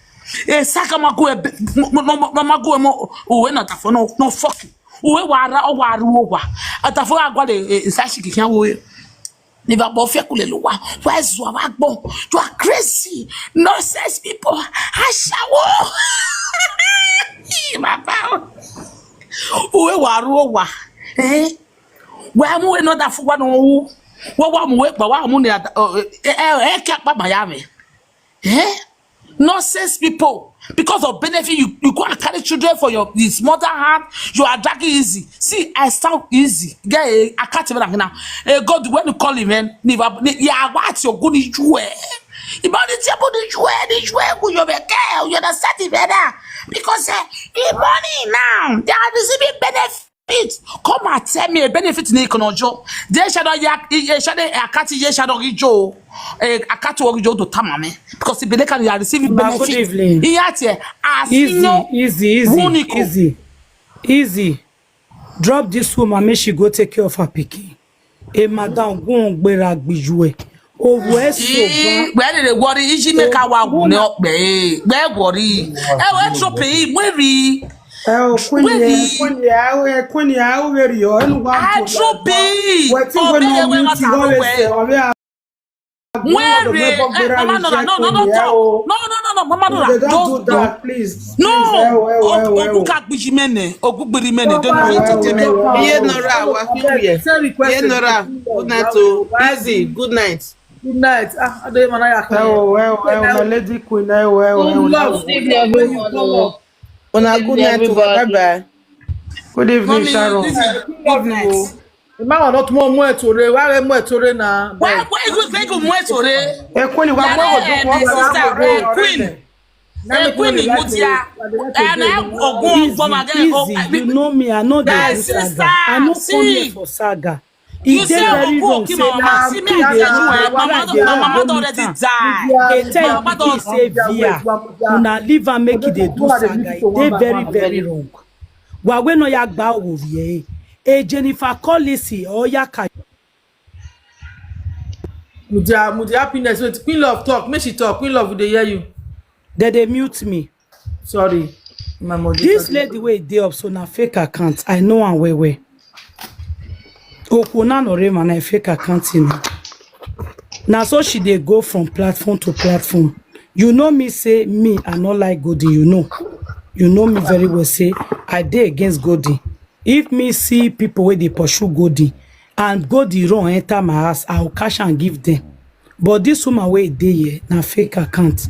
E saga ma gu ẹbẹ, ma, ma, ma, ma gu ẹmọ, uwẹ na tafo no, no fuck. Uwẹ wa ra, ọ wa ru owa. A tafo a gualọ, e, e, sa shi khian wo. Ni va bọ fiẹ kule lo wa. Wa zua wa gbọn. You are crazy. Nonsense people. Ashawo. Ih, baba o. Uwẹ wa ru owa. Eh? Wa mu we no da fu wa no wu. Wa wa mu we gba wa mu ne ada, eh, eh, eh, kia kpa ma ya mẹ. Eh? Nonsense people. Because of benefit, you, you go and carry children for your, his mother hand. You are dragging easy. See, I sound easy. Yeah, I can't even now. Eh, God, when you call him, man, ni va, ni, ya wa ti ogun ni ju e. Ibo ni ti ebo ni ju e, ni ju e, ku yo be ke, you understand it better? Because, eh, the money now, they are receiving benefit. Come and tell me a benefit ni kono jo. They shall not yak, they shall not akati, they shall not jo. Eh, akati wo jo do tamame. Because the benefit you are receiving Ma, good benefit. Evening. He had here, as Easy, you know, easy, easy, who ni ko. Easy, easy. Drop this woman, make she go take care of her pikin. A madam, go on, gbera gbijue. Owẹ so Ii, ba. Wẹ dede worry, iji make our wu ne ọkpẹ, eh. Wẹ worry. Ẹ wẹ drop e, wẹ ri. Ẹ o, Queen, Wẹ ri. Queen, ẹ o, ẹ Queen, ẹ o, wẹ ri o, ẹnu wa A drop e. Wẹ ti wẹ Ọbẹ no yẹ wẹ mute, ma ta wẹ lọkpẹ. Sẹ, ọbẹ Where, eh, Mama Nora, no, no, no, talk. No, no, no, no, Mama Nora, don't do that, please. No, Ogu ka gbiji mene, Ogu gbiri mene, don't do it. Iye Nora, wa fi uye. Iye Nora, good night o. Easy, good night. Good night. Ah, I don't even know. Ẹ o, ẹ o, ẹ o, my lady queen, ẹ o, ẹ o, ẹ o. Good evening, everyone. Una good night o, bye bye. Good evening, Sharon. Good night. Ima wa not more more tore, wa re more tore na. Why, why you say you more tore? Ẹ Queen, wa gbọ́ ọdún wọn. Sister, eh, Queen. Eh, Queen, Mudia. Eh, na ogun ọgbọ ma gẹ. Easy, you know me, I no dey do saga. I no come here for saga. E dey very wrong say na pikin dey run, na pikin dey run go meet am. Dey tell pikin say, Via, una leave am make e dey do saga. E dey very, very wrong. Wa wẹ ne ọ ya gba owo vbe ẹre. E Jennifer Collins ọ ya ka. Mudia, Mudia Happiness, wait, Queen Love talk, make she talk. Queen Love, we dey hear you. Dem dey mute me. Sorry, my mother. This lady wey dey up so na fake account. I know am well well. Okhuo na nọ rre emwa na, fake account na. Na so she dey go from platform to platform. You know me say me, I no like Golden, you know. You know me very well say I dey against Golden. If me see people wey dey pursue Golden and Golden run enter my house, I will catch am give them. But this woman wey dey here na fake account.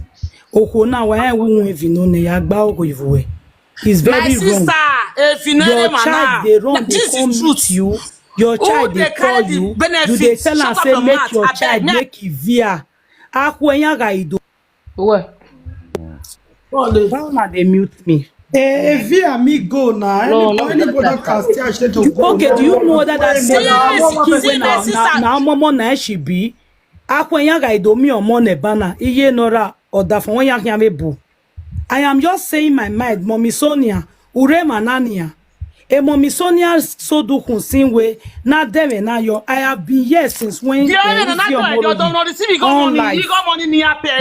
Okhuo na wa rẹn wu wọn evin nọ ne ya gba owo vbe ẹre. It's very wrong. My sister, if you know your child dey run, dey come meet you, your child dey call you, you dey tell am say make your child make e Via. Akhuo yan gha ido. Why una dey mute me? Eh, Via, me go now. Anybody can still say to go. Okay, do you know that that same skin wey na, na, na momo na she be? Akhuo yan gha ido mi ọmọ nẹ bana, iye nọ ra ọdafọn wẹ yan khian vbe bu. I am just saying my mind, Mommy Sonia, u rre emwa na nian. E Mommy Sonia sodukhun sin we na dẹmwẹ na yọ. I have been here since when, eh, Izzy Omoroghi on live.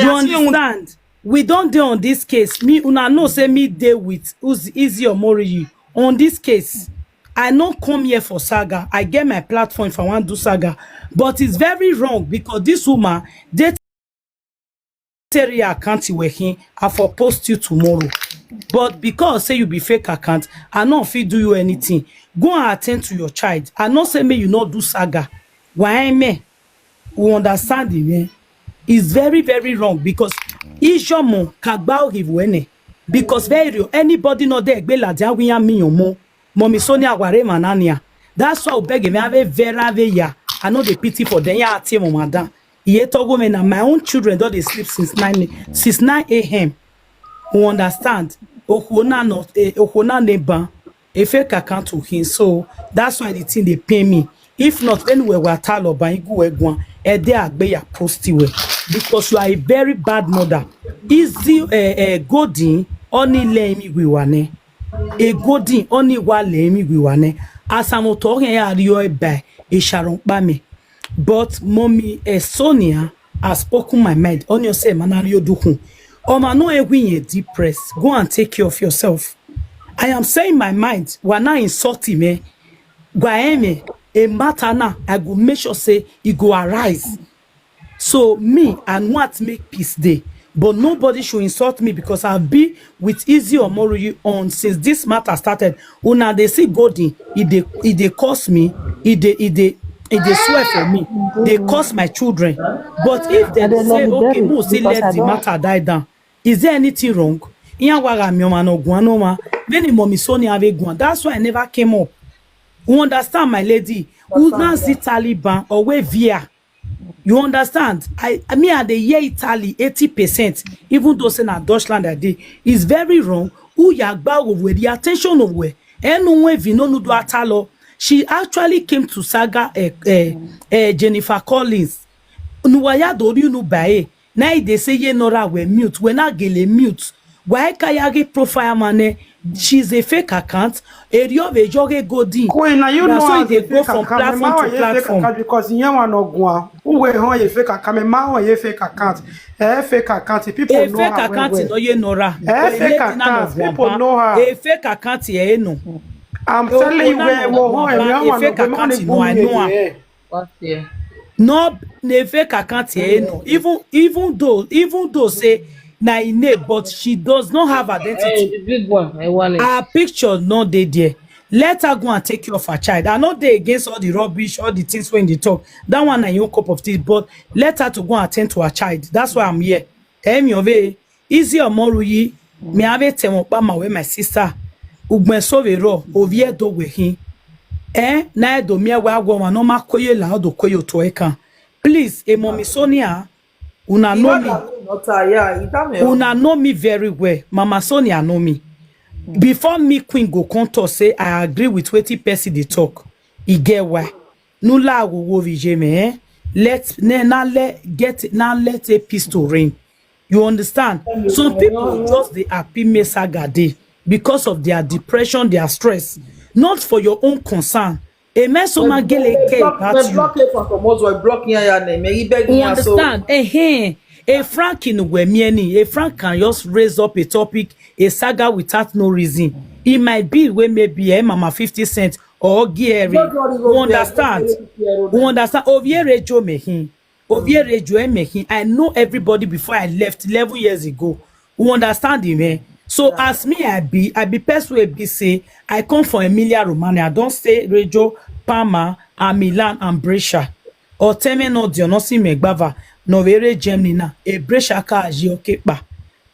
You understand? We don dey on this case. Me, una know say me dey with Uz-, Izzy Omoroghi on this case. I no come here for saga. I get my platform if I wan do saga. But it's very wrong because this woman dey Terry account wẹ khin, I for post you tomorrow. But because say you be fake account, I no fit do you anything. Go and attend to your child. I no say make you no do saga. Why me? You understand me? It's very, very wrong because Ijomo kagba ogivu ene. Because very real, anybody no dey egbe ladian wi yan mi yan mo. Mommy Sonia ware emwa na nian. That's why I beg me, I very, very ya. I know the pity for them. Ya tie mo madam. Iye to go me na, my own children don dey sleep since nine, since nine a m. You understand? Okhuo na no, eh, okhuo na neighbor, a fake account to him. So that's why the thing dey pain me. If not, anywhere we are tall or by igu we guan, eh, they are gbe ya post we because you are a very bad mother. Izzy, eh, eh, Golden, only let me we wane. E Golden, only wa le mi we wane. Asamoto khen ya rio e ba e Sharon kpa me. But Mommy, eh, Sonia has spoken my mind. Only say man a rio dukhun. Oma no e wi yen depressed. Go and take care of yourself. I am saying my mind. Wa na insult me. Gua eme, a matter na, I go make sure say e go arise. So me, I want make peace dey, but nobody should insult me because I've been with Izzy Omoroghi on since this matter started. Una dey see Golden, e dey, e dey curse me, e dey, e dey, e dey swear for me, dey curse my children. But if dem say, okay, mo see let the matter die down, is there anything wrong? Iran wa gha miẹn ọmwa ne ọ guan ne ọmwa, vbene Mommy Sonia vbe guan. That's why I never came up. You understand, my lady? Una see Taliban or we Via. You understand? I, I mean, I dey hear Italy eighty percent, even though say na Dutchland I dey. It's very wrong. U ya gba owe, the attention of we. Enu we vi no nu do atalo. She actually came to saga, eh, eh, eh, Jennifer Collins. Nu wa ya do ri unu ba e. Na e dey say ye nọ ra we mute. We na gele mute. Wa ka ya ghe profile ma nẹ, she's a fake account. Eri ọ vbe yọ ghe Golden. Queen, na you know so e dey go from platform to platform. Because iye wa nọ guan. Uwe họn ye fake account, ma họn ye fake account. Eh, fake account, people know her well well. A fake account nọ ye nọ ra. Eh, fake account, people know her. A fake account ye no. I'm telling you, we wo họn, a fake account nọ, I know am. What's here? No, na fake account here no. Even even though even though say na im name, but she does not have identity. The big one, I want it. Her picture no dey there. Let her go and take care of her child. I no dey against all the rubbish, all the things wey they talk. That one na your cup of tea, but let her to go and attend to her child. That's why I'm here. Emi ove, Izzy Omoruyi, mi ave tẹ mwẹ ọkpa ma wẹ, my sister. Ugbẹn so vbe rrọọ, ovbi ẹdo wẹ khin. Eh, na ẹdo miẹn wẹ awa ọmwa ne ọ ma kue ye la, ọ do kue ye otọ ẹkan. Please, emọ mi Sonia, una know me. Una know me very well. Mama Sonia know me. Before me queen go come talk say I agree with wetin person dey talk, e get why. Ne u la wowo vbe iye mwẹ, eh? Let, ne, na let, get, na let a peace to reign. You understand? Some people just dey happy make saga dey because of their depression, their stress, not for your own concern. Amen. So ma gele care about you. Block iran ya ne me, I beg you. Understand? Eh, eh. A Frank in where me any, a Frank can just raise up a topic, a saga without no reason. It might be where maybe eh, Mama fifty Cent or Gary. You understand? You understand? Ovie Rejo me him. Ovie Rejo me him. I know everybody before I left eleven years ago. You understand him, eh? So as me I be, I be person wey be say I come from Emilia Romagna. I don stay Rejo, Parma, and Milan and Brescia. Ọtẹn mwẹ ne ọ diọn ne ọ si mwẹ gbava ne ọ vbe rre Germany na, e Brescia ka ye ọke kpa.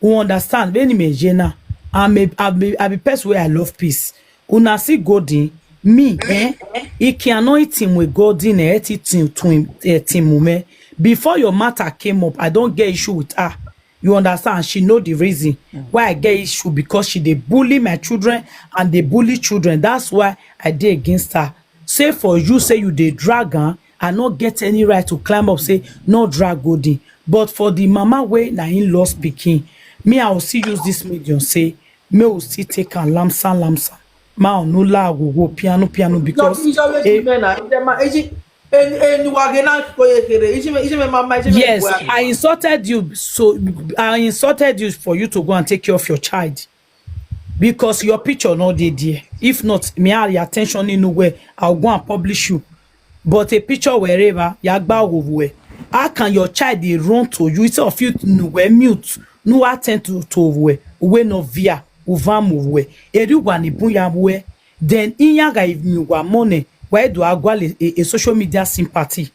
U understand? Vbene imẹ ye na, I'm a, I be, I be person wey I love peace. Una see Golden, me, eh? I kian nọ i tin mu Golden, eh, ti tin, tin, eh, tin mu mwẹ. Before your matter came up, I don get issue with her. You understand? She know the reason why I get issue, because she dey bully my children and dey bully children. That's why I dey against her. Say for you say you dey drag am, I no get any right to climb up say no drag Golden. But for the mama wey na him lost pikin, me I will still use this medium say me will still take am lamsa lamsa. Ma unu la wowo pianu pianu because Ijọ vbe eh, ejime na, ejima, eji, eni, eni wa ghe na ko ye kere, ijime, ijime mama, ijime Yes, wa. I insulted you. So I insulted you for you to go and take care of your child because your picture no dey there. If not, me I attention in no way. I'll go and publish you. But a picture wherever, ya gba wo we. How can your child dey run to you instead of you nu we mute? Nu attend to to we. We no via, uvamu we. Eri wa ni bun ya we. Then iyan ga mi wa money. Why do I go a, a social media sympathy?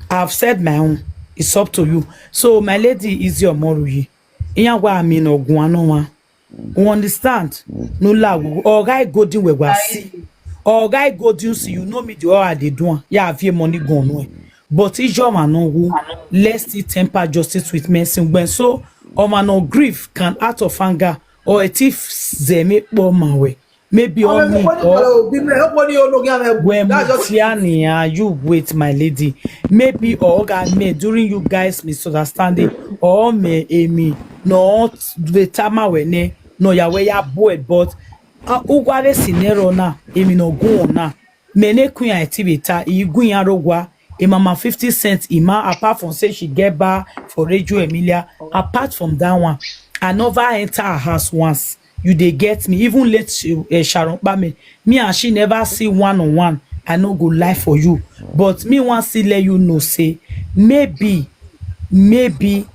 I've said my own. It's up to you. So my lady Izzy Omoruyi, iyan wa mi no guan no wa. You understand? No la wo. Ọ gha Golden we wa si. Ọ gha Golden si, you know me the all I dey do am. Ya vie money go no. But ijo ma no wu. Let's still temper justice with mercy. When so, ọmwa no grief can out of anger or a thief zeme kpọ ma we. Maybe ọ me or when Tiani, uh, you wait, my lady. Maybe ọ ga me during you guys misunderstanding or me emi no the tama we ne no ya we ya boy, but uh, ugwa re sinero na emi no gun na. Me ne queen I ti beta, I gun ya ro gwa. A mama fifty cent ima, apart from say she get bar for Radio Emilia. Apart from that one, I never enter her house once. You dey get me? Even late uh, Sharon Kpame, me and she never see one on one. I no go lie for you, but me want to let you know say maybe, maybe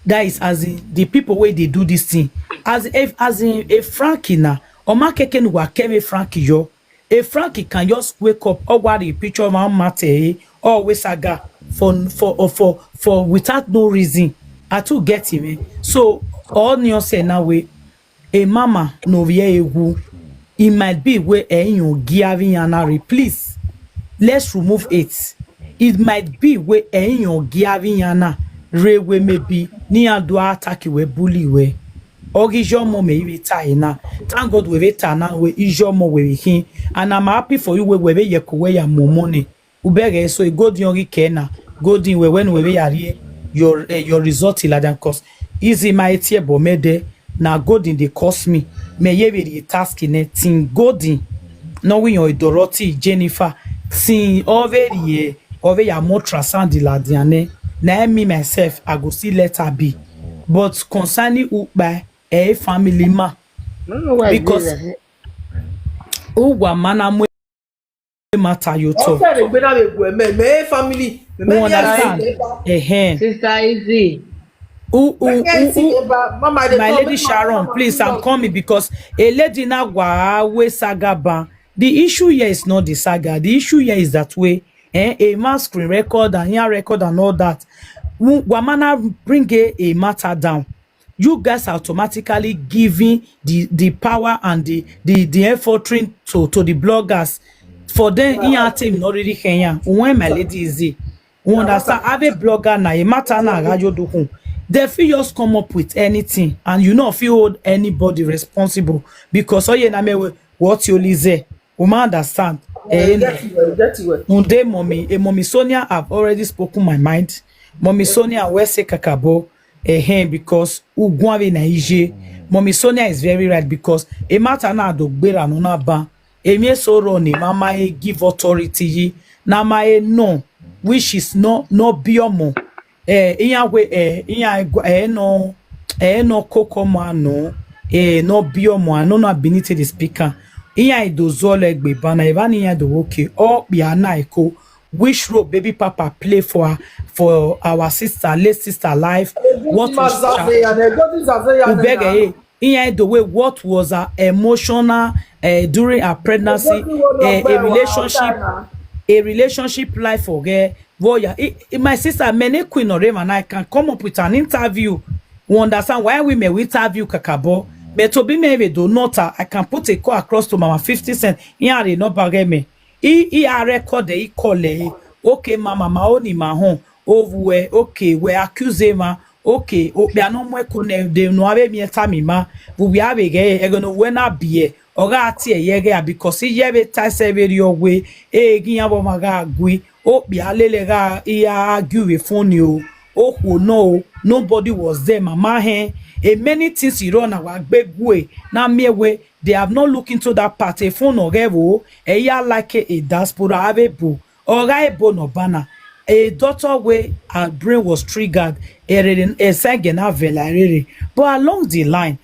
that is as in the people wey dey do this thing. As if as in a Frankie na, ọma keke nu wa kẹmẹ Frankie yo. A Frankie can just wake up, or what the picture of my mate, or we saga for for or for for without no reason. I too get him. Eh? So all news say now we a mama no we a who. It might be where a in your giving and please let's remove it. It might be where a in your giving and re we maybe ni a do attack we bully we. Ọ ghi iye ọmọ mẹ i vbe ta ẹre na. Thank God wẹ vbe ta na wẹ iye ọmọ wẹ vbe khin. And I'm happy for you wẹ wẹ vbe yẹ ko wẹ ya mu ọmọ nẹ. U bẹghe so e Golden ọ ghi kẹ na. Golden wẹ wẹ ne wẹ vbe ya rhie your eh, your result ladian cause Izzy ma e tie ẹbọ mẹ dẹ na Golden dey curse me. Mẹ ye vbe rhie task nẹ tin Golden ne ọ wẹ iyan Dorothy Jennifer tin ọ vbe rhie ọ vbe ya mu ultrasound ladian nẹ. Na me myself I go still let her be. But concerning ukpa ẹ family ma I don't know why you because do that. Uwa ma na mu matter yo talk. Ọsẹ rẹ gbe na vbe gu ẹmẹ, mẹ family, mẹ You understand? Ehen. Sister Easy. U, u, Mẹ u, si u, eba, mama dey My come, lady make Sharon, mama please, I'm come. Coming because a lady na wa we saga ban. The issue here is not the saga. The issue here is that way, eh, a man screen record and here record and all that. Wa ma na bring a, a matter down. You guys are automatically giving the, the power and the, the, the efforting to, to the bloggers. For them, in your team, not really Kenya. When my lady is there, you understand? Have a blogger now, a matter now, ga yo do kun. They feel just come up with anything, and you know, feel hold anybody responsible because oh yeah, na me we what you only say. We ma understand. Eh, get it well, get it well. Unde mommy, eh, mommy Sonia, I've already spoken my mind. Mommy Sonia, we say kakabo, eh, eh, because uguan vbe na ije. Mommy Sonia is very right because a matter na do gbera no na ban. Emwi eso rọ ne ma ma he give authority yi, na ma he nọ, which is not, not be ọmọ. Eh, iran we, eh, iran gua-, eh, no, eh, no koko ma no, eh, no be ọmọ, no na beneath the speaker. Iran do zọlọ egbe bana, eva ni iran do woke, ọ kpia na eko. Which role baby papa play for, for our sister, late sister life? What was Zazeya, the golden Zazeya Ubege, eh, iran do we what was her emotional, eh, during her pregnancy, eh, a relationship, a relationship life for her. Well, yeah, i, i, my sister, many queen or even I can come up with an interview. We understand why we may we interview kakabo. But to be me, we do not, I can put a call across to Mama fifty Cent. He are no bageme. He, he a record, he call, eh, okay, mama, ma oni ma hon. Ovwe, okay, we accuse ma. Okay, okpia no mu eko ne de no ave mi eta mi ma. Vbe uwẹ ave ghe, ẹghẹ ne uwẹ na biẹ, ọ gha tie ye ghe, because iye vbe ta ẹsẹ vbe rrie ọwe, e ghi iran vbe ọmwa gha gui, okpia lele gha, I argue vbe phone o, okhuo nọ o, nobody was there, mama hẹn. E many things he run, a wa gbe gue, na miẹn wẹ they have not looked into that part. E phone ọ ghẹ vbo, ẹ ya like a diaspora avbe ebo, ọ gha ebo nọ bana. A daughter wey her brain was triggered, ẹrere, ẹsẹgẹ na vẹ la ẹrere. But along the line,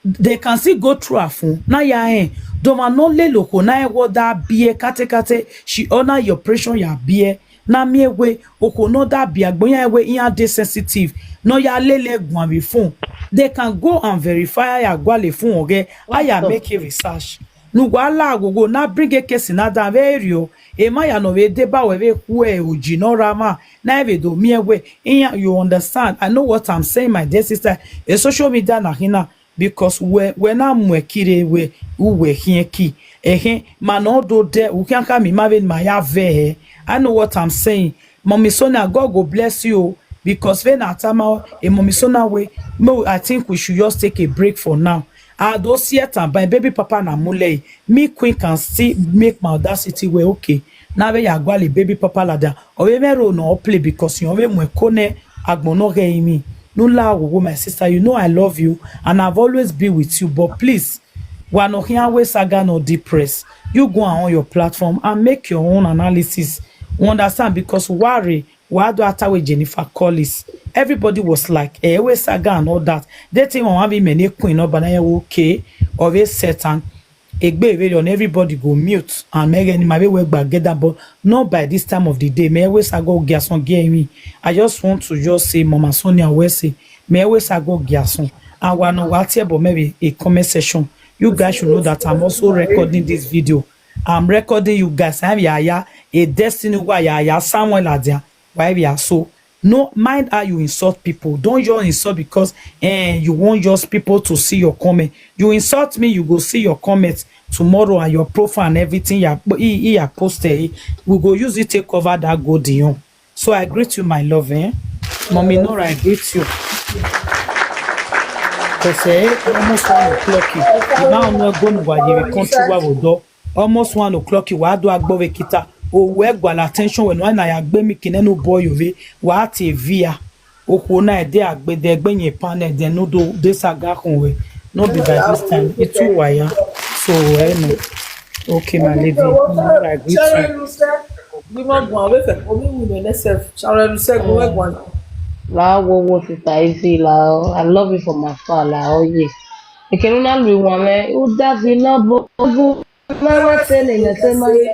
they can still go through her phone. Na ya hẹn, dọmwa nọ lele okhuo na, ẹ wọ da biẹ katekate, she ọ na ye operation ya biẹ. Na miẹn wẹ okhuo nọ da biẹ, agbọn iran wẹ iran dey sensitive, nọ ya lele guan vbe phone. They can go and verify, a ya gualọ phone ọghẹ, a ya make a research. Ne uwa la aghogho na bring a case na dan vbe rriọ, emwa ya nọ vbe deba wẹ vbe khu oji nọ ra mwa, na vbe do miẹn wẹ iran, you understand? I know what I'm saying, my dear sister. E social media na khin na, because wẹ, wẹ na mu ẹki rre, wẹ, uwẹ khian ẹki. Ẹhẹn, ma nọ do dẹ, u khian kha miẹn ima vbene ima ya vẹ hẹ. I know what I'm saying. Mummy Sonia, God go bless you o, because vbene a tama, e Mummy Sonia wẹ, me, I think we should just take a break for now. A do si ẹtan ba baby papa na mu lẹe, me queen can still make my audacity wẹ, okay, na vbe ya gualọ baby papa ladian. Ọ vbe mwẹ role ne ọ play, because irẹn vbe mu ẹko ne agbọn ne ọ ghẹ rinmwian. Ne u la aghogho, my sister, you know I love you and I've always been with you, but please, wa nọ khian wẹ saga nọ depress, you go on your platform and make your own analysis. You understand? Because wa rre, wa do a ta wẹ Jennifer Collins. Everybody was like, eh, wẹ saga and all that. They think wan vbe mẹ ne queen nọ, but I okay, ọ vbe set am. Egbe vbe rriọ, everybody go mute and mẹ ghẹ ne ima vbe wẹ gba get that, but not by this time of the day. Mẹ wẹ saga ogiason gie emwi. I just want to just say, Mama Sonia, wẹ say, mẹ wẹ saga ogiason. And wa nọ wa tie ẹbọ mẹ vbe a comment section. You guys should know that I'm also recording this video. I'm recording you guys. I'm Yaya, a destiny wa Yaya Samuel Adia. Why we are so? No, mind how you insult people. Don't just insult because, eh, you want just people to see your comment. You insult me, you go see your comment tomorrow and your profile and everything you are, he, he are posted. We go use it take cover that gold you. So I greet you, my love, eh? Mommy Nora, I greet you. Because, eh, almost one o'clock. Now no go no wa ye country wa wo do. Almost one o'clock, wa do agbo vbe kita. O wẹ gualọ attention wẹ no na ya gbe mi kine no boy ove. Wa te via. Okhuo na ẹdẹ agbede ẹgbe yẹn pan ẹdẹ no do de saga khun wẹ. No be by this time. It's too wire. So, eh, no. Okay, my lady. All right, good time. Gbe ima guan vbe fẹ, omi wẹ nẹ sef. Share lu sẹ gbe ima guan. La wo wo, sister Easy, la, I love you from afar, la, oh yeah. Ekene na lu iwan mwẹ, u da fi na bo bu. Ma wẹ ẹse ne imẹ ẹse ma ye.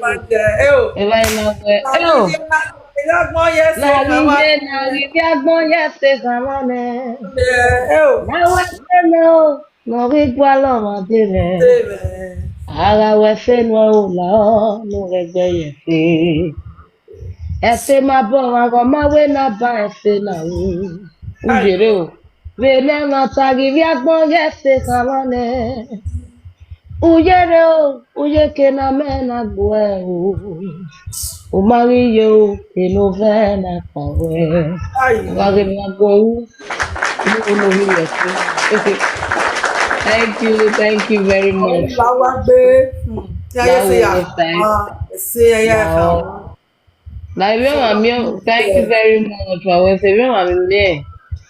Evba ima wẹ, eo, na ghi ye, na ghi ye agbọn ye ẹse khama nẹ. Na wẹ ẹse nẹ o, ne ọ ghi gualọ ọmwa de mwẹ. A gha wẹ ẹse nuẹn o, la ọ ne u ghẹ gbe ye ẹse. Ẹse ma bọ ọmwa ghọ ma wẹ ne a ba ẹse na ru. U yerre o, vbene ẹmwata ghi vbe agbọn ye ẹse khama nẹ. U yerre o, u ye eke ne amẹ na gbuẹ o. U ma ghi ye o, eno vẹ na kpa wẹ. Ai. Wa ghe ne a gbuẹ ru, unu unu hi wẹ ẹse. Thank you, thank you very much. La wa gbe. Hmm. Ya ye ẹse ya. Wow, thank you. Ah, ẹse ya ya. Wow. Na, Ivbiọmwa miẹn, thank you very much for wẹ ẹse. Ivbiọmwa miẹn,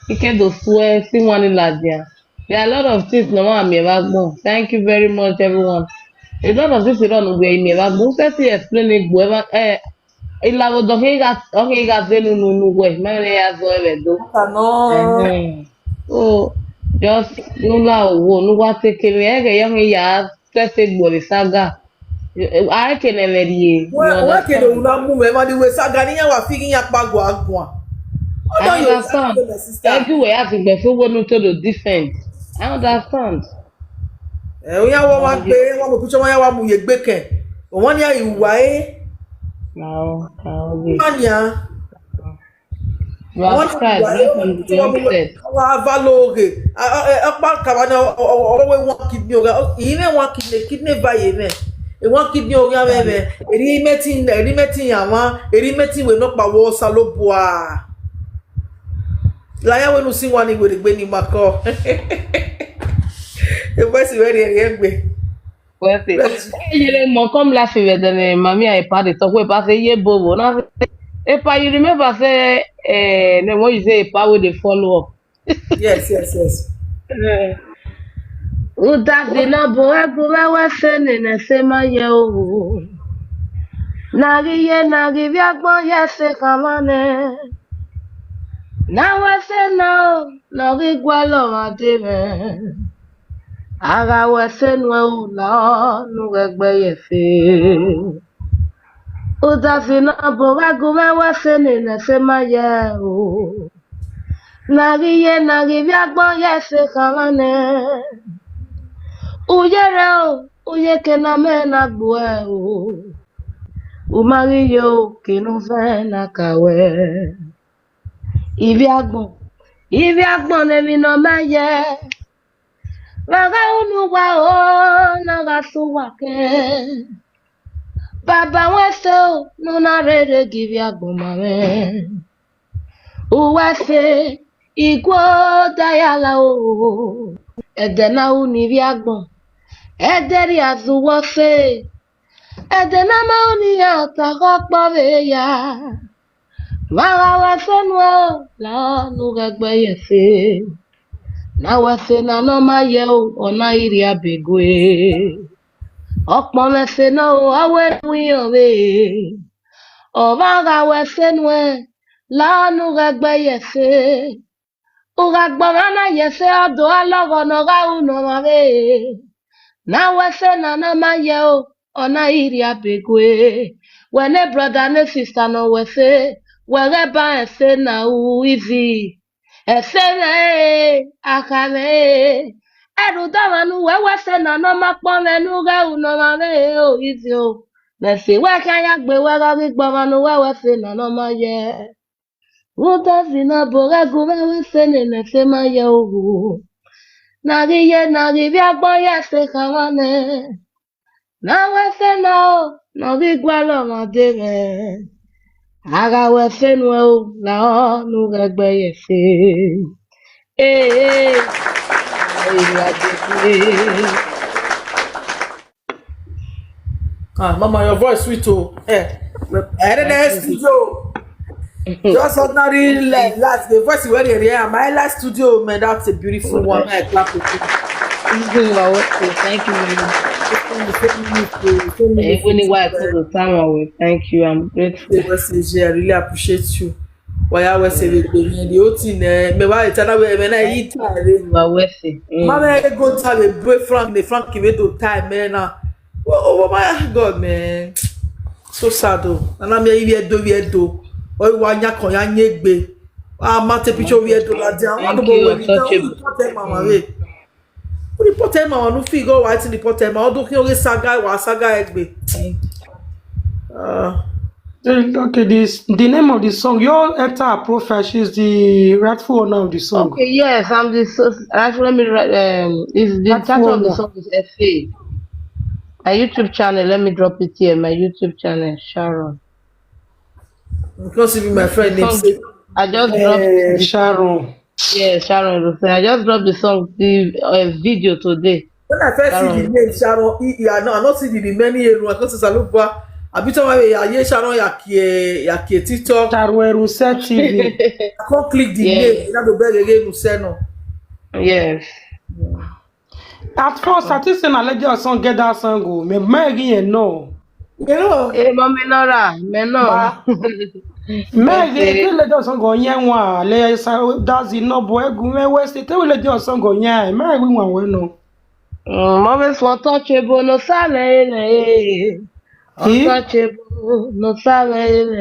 I ke do suẹ si wan ni ladian. There are a lot of things ne ọmwa miẹn vbe agbọn. Thank you very much, everyone. A lot of things rọ ne uwẹ miẹn vbe agbọn. U sẹtin explain egbe ẹmwa, eh, ilavo dọ khin gha, ọ khin gha zẹ unu unu wẹ, ma rẹn ya zọ ẹmwẹ do. Ẹhẹn. So, just ne u la owo, ne uwa take care, ẹghẹ yọ khin ya sẹtin gbe vbe saga. A ke ne ẹmwẹ rrie. Wẹ, wẹ ke ne u na mu mwẹ, emwa ni wẹ saga ne iran wa fi ighe iran kpa guan guan. I understand. Ẹdẹ uwẹ ya fi gbẹ fo wo nu to do defend. I understand. Ẹ, oyan wọ wa gbe, wa mu picture, wa ya wa mu ye egbe kẹ. Owọ ni a yi uwa e. Now, now, wait. Ma nia. You are subscribed, not on the upset. Wa va lo ghe. A, a, a, ọkpa kava na, ọ, ọ, ọ, ọ, wẹ one kidney ogha. Ọ, I mwẹ one kidney, kidney va ye mwẹ. E one kidney ogha mwẹ mwẹ. Eri mẹ ti, eri mẹ ti yan mwa, eri mẹ ti wẹ nọkpa wọ Osanobua. La ya wẹ ne u si wan ni wẹ rhie egbe ni ma kọ. E voice wẹ rhie rhie egbe. Wẹ se. Yes. Ẹ yere mọ come life vbe ẹdẹ ne mami a epa dey talk, wẹ epa sẹ ye bobo. Na epa, you remember sẹ, eh, ne wọ́n use epa wey dey follow up. Yes, yes, yes. Eh. Udazi ne ọ bu ẹgu mwẹ wẹ ẹse ne ne ẹse ma ye o. Na ghi ye, na ghi vbe agbọn ye ẹse khama nẹ. Na wẹ ẹse na o, ne ọ ghi gualọ ọmwa de mwẹ. A gha wẹ ẹse nuẹn o, la ọ ne u ghẹ gbe ye ẹse. Udazi ne ọ bu ẹgu mwẹ wẹ ẹse ne ne ẹse ma ye o. Na ghi ye, na ghi vbe agbọn ye ẹse khama nẹ. U yerre o, u ye eke ne amẹ na gbuẹ o. U ma ghi ye o, ke ne u vẹ na ka wẹ. Ivbi agbọn, ivbi agbọn ne emwi ne ọ ma ye. Vbe a gha ru ne uwa o, ne a gha sẹ uwa kẹ. Baba wẹ ẹse o, ne u na rherhe gie ivbi agbọn ma mwẹ. Uwa ẹse, iguoda ya la o, ẹdẹ na ru ne ivbi agbọn, ẹdẹ rhia zẹ uwa ọse, ẹdẹ na ma ru ne iran ta khọ ọkpọ vbe ya. Vbe a gha wẹ ẹse nuẹn o, la ọ ne u ghẹ gbe ye ẹse. Ne a wẹ ẹse na ne ọ ma ye o, ọ na i rhia be gue. Ọkpọnmwẹ ẹse nọ o, ọ wẹ ne u iran vbe. Ọ vbe a gha wẹ ẹse nuẹn, la ọ ne u ghẹ gbe ye ẹse. U gha gbe ọmwa na ye ẹse, ọ do gha lọghọ ne ọ gha ru ne ọmwa vbe. Ne a wẹ ẹse na ne ọ ma ye o, ọ na i rhia be gue. Wẹ ne brother ne sister ne ọ wẹ ẹse, wẹ ghẹ ba ẹse na ru izi. Ẹse mwẹ e, akha mwẹ e. Ẹrhu dọmwa ne uwẹ wẹ ẹse na ne ọ ma kpọnmwẹ ne u ghẹ ru ne ọmwa vbe o izi o. Mẹ se wẹ khian ya gbe wẹ gha ghi gbe ọmwa ne uwẹ wẹ ẹse na ne ọ ma ye. Udazi ne ọ bu ẹgu mwẹ wẹ ẹse ne ne ẹse ma ye o. Ne a ghi ye, ne a ghi vbe agbọn ye ẹse khama nẹ. Ne a wẹ ẹse na o, ne ọ ghi gualọ ọmwa de mwẹ. A gha wẹ ẹse nuẹn o, la ọ ne u ghẹ gbe ye ẹse. Ee, ee, ee. Ah, Mama, your voice sweet o. Eh, I don't know studio. Just ordinary like that. The voice you wear here, my last studio, man. That's a beautiful one. I clap for you. Thank you very much. Even if I could the time away, thank you. I'm grateful. The voice is here. I really appreciate you. Why I was saying the whole thing, eh, me why it's another way, man. I eat. Wa wẹ ẹse. Mm. Mama, I go to the boyfriend, the Frank, we do time, man. Oh, oh my God, man. So sad, oh. And I'm here, here, do, here, do. Or you want yak on your egbe. Ah, ma take picture, here, do, la, dia. What about when you tell me, report them, mama, eh? Report them, mama, no fit go, why till report them? All do, you get saga, wa saga, egbe. Ah. Eh, okay, this, the name of the song, your enter her profile, she's the rightful owner of the song. Okay, yes, I'm the so-, actually, let me write, um, is the Rightful title of the owner. Song is Efe. My YouTube channel, let me drop it here. My YouTube channel, Sharon. Because even my friend name song, say, I just dropped, eh, Sharon. Yeah, Sharon Rufai. I just dropped the song, the, uh, video today. When I first see the name Sharon, I, I, no, I not see the remaining area. I can't say Salubua. I be talking about, yeah, Sharon, Yakie, Yakie TikTok. Sharon Eruse T V. I can't click the name. Yes. You have to beg again, Ruse, no. Yes. At first, I think say na Lady Osun get that song, oh. Me, me again, no. You know? Eh, Mommy Nora, me no. Ma, me again, Lady Osun go yen one. Le sa, that's the no boy, go me West, tell Lady Osun go yen. Me again, one, we no. Mm, Mommy, so untouchable, no sale, eh. Untouchable, no sale, eh.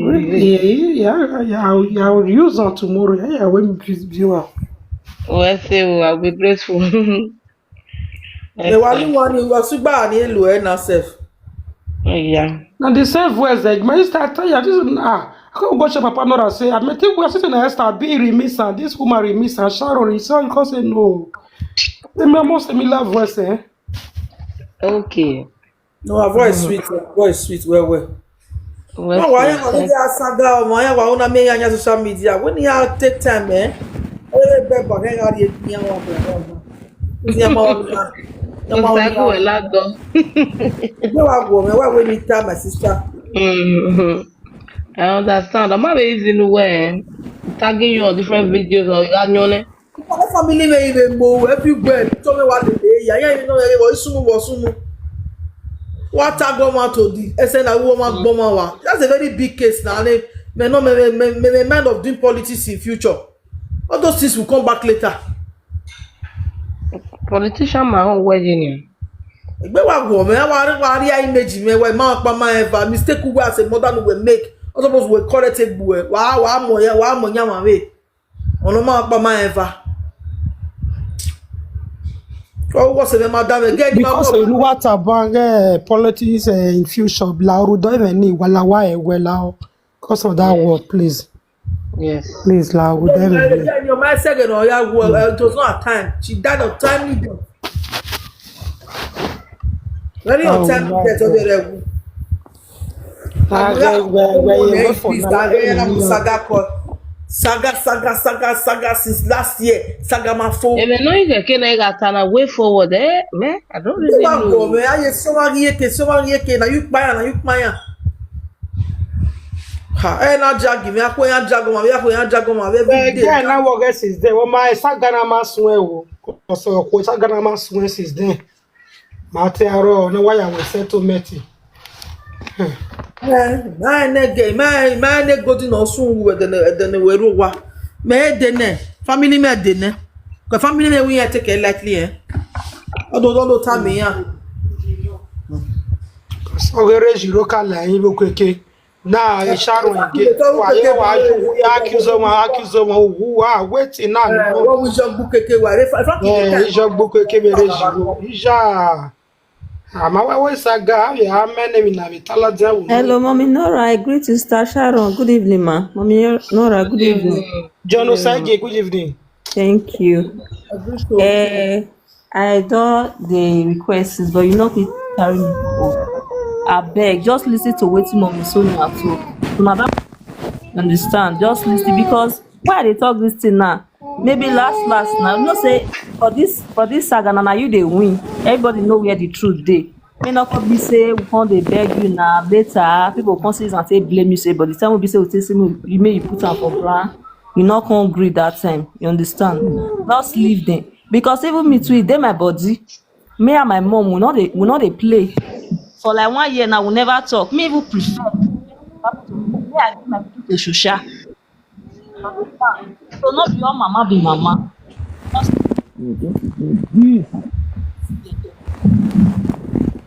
Really? Yeah, yeah, yeah, yeah, I will, I will use on tomorrow. Yeah, yeah, when we view am. Well, say, oh, I'll be grateful. Ẹ wa ni wa ni, wa sugba ni elu ẹ na sef. Yeah. Na the same voice, eh, my sister tell you, this, ah, I can't go show Papa Nora say, I mean, think we are sitting there, Esther, be remix, and this woman remix, and Sharon, so you can't say no. They may almost similar voice, eh? Okay. No, her voice sweet, her voice sweet, well, well. Well, why you want to get saga, or why you want to make social media? When you take time, eh? Eh, be back, eh, you get me one, one. You get me one, one. You get me one, one. You are woman, why we need time, my sister? Mm-hmm. I understand. I'm not easy in the way. Tagging you on different videos or you are new. Family may even move everywhere. Tell me what they, yeah, yeah, you know, they were soon, was soon. What I go on to the S N I woman, woman, wa. That's a very big case now. They may not, may, may, may, may mind of doing politics in future. All those things will come back later. Politician, my own wedding. Egbe wa guọ mẹ, wa, wa ria image mẹ, wa ma kpa ma eva, mistake we as a mother no we make. All suppose we correct egbe we. Wa, wa mọ ya, wa mọ ya ma we. Ono ma kpa ma eva. Oh, what's the matter? Get because you know what about, eh, politics, eh, in future, la ru do even ni, wa la wa, eh, well, la. Because of that word, please. Yes. Please, la, we beg you. Your mind second or yeah, well, uh, it was not a time. She died of timely death. Very untimely death. Saga, saga, saga, saga since last year. Saga ma fo. Ebe no, you can, can I got an way forward, eh? Man, I don't really know. Man, I just so many yeke, so many yeke. Now you buy, now you buy. Ha, eh, na drag me, akwe ya drag ma, akwe ya drag ma, every day. Eh, guy, na work since then. Well, my saga na ma sun e wo. So, akwe saga na ma sun since then. Ma te aro, na wa ya we settlement. Eh, my nigga, my, my nigga go to no sun we, then, then we ru wa. Me de ne, family me de ne. Because family me we take it lightly, eh. Although, although time, yeah. Oghere ziro ka la yin vbe okeke. Na, Sharon ge. Wa ye wa ju ya accuse ma, accuse ma, who are waiting now. Eh, what we jump book keke wa. If, if I can, eh, jump book keke vbe re ziro. Ija. Ama wa we saga, ya mẹ ne mi na mi tala dia wo. Hello, Mommy Nora. I greet you, Sister Sharon. Good evening, ma. Mommy Nora, good evening. John Osage, good evening. Thank you. Eh, I don dey request since, but you no fit carry me go. Abeg, just listen to wetin Mommy Sonia talk. Una don understand. Just listen, because when I dey talk this thing now, maybe last, last now, you know say for this, for this saga, na, na you dey win. Everybody know where the truth dey. May not come be say we come dey beg you now. Later, people come see and say blame you, say, but the time we be say we take say make you, make you put am for ground, you no come gree that time. You understand? Just leave them. Because even me too, e dey my body. Me and my mom, we no dey, we no dey play. For like one year now, we never talk. Me even prefer. Me, I give my people to Shosha. So no be all mama be mama. Just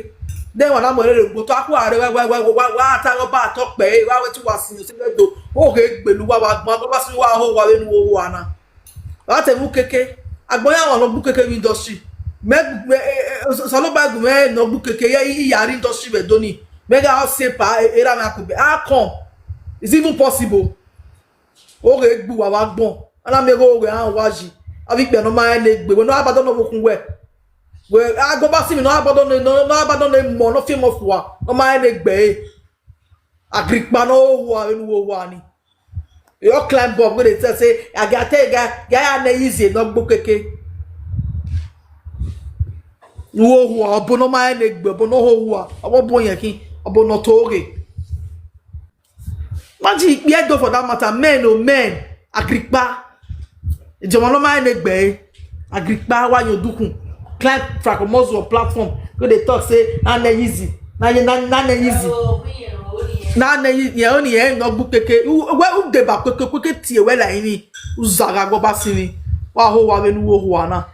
Ukeke. De wa na mu ẹre rre ugbo, to akhuẹ rre, wa, wa, wa, wa, wa ta rọba atọ kpẹre, wa wẹ te uwa sin osẹghe do. Oghe gbele uwa, wa gbọn, wa sin uwa ho uwa vbene uwa ho uwa na. Wa te mu Ukeke. Agbọn ya wa ne ọ gbe Ukeke vbe industry. Mẹ, mẹ, eh, eh, Osanobua gu mwẹ ne ọ gbe Ukeke, ya, i, i ya rre industry vbe Ẹdo ni. Mẹ gha ọ se pa, eh, erha mwẹ akugbe. How come? Is it even possible? Oghe gbe uwa vbe agbọn. A na miẹn ighe oghe a wa yi. Avbe ikpia ne ọ ma rẹn ne egbe. Wẹ ne ọ abadọ ne ọ vbe okun wẹ. Wẹ agbọn ba si mi ne ọ abadọ ne, ne ọ abadọ ne mọ, ne ọ fiemọ fua. Ne ọ ma rẹn ne egbe ẹre. Agrikpa ne ọ ho uwa vbene uwa ho uwa ni. Yọ climb up, we dey tell say, a ga tell ga, ga ya ne easy ne ọ gbe Ukeke. Uwa ho uwa, ọbo ne ọ ma rẹn ne egbe, ọbo ne ọ ho uwa, ọbo ọbo yẹn khin, ọbo ne ọ to ghe. Imagine, ikpia Ẹdo for that matter, men o men, Agrikpa. Ijọba ne ọ ma rẹn ne egbe ẹre. Agrikpa wa yan odukhun. Climb Frank Omozu platform. Go dey talk say, na ne easy. Na ye, na, na ne easy. Na ne easy. Yẹn oni yẹn ne ọ gbe Ukeke. U, wẹ u deba Ukeke, Ukeke tie wẹ la ini. U zagha gbe ọba sinmi. Wa ho uwa vbene uwa ho uwa na.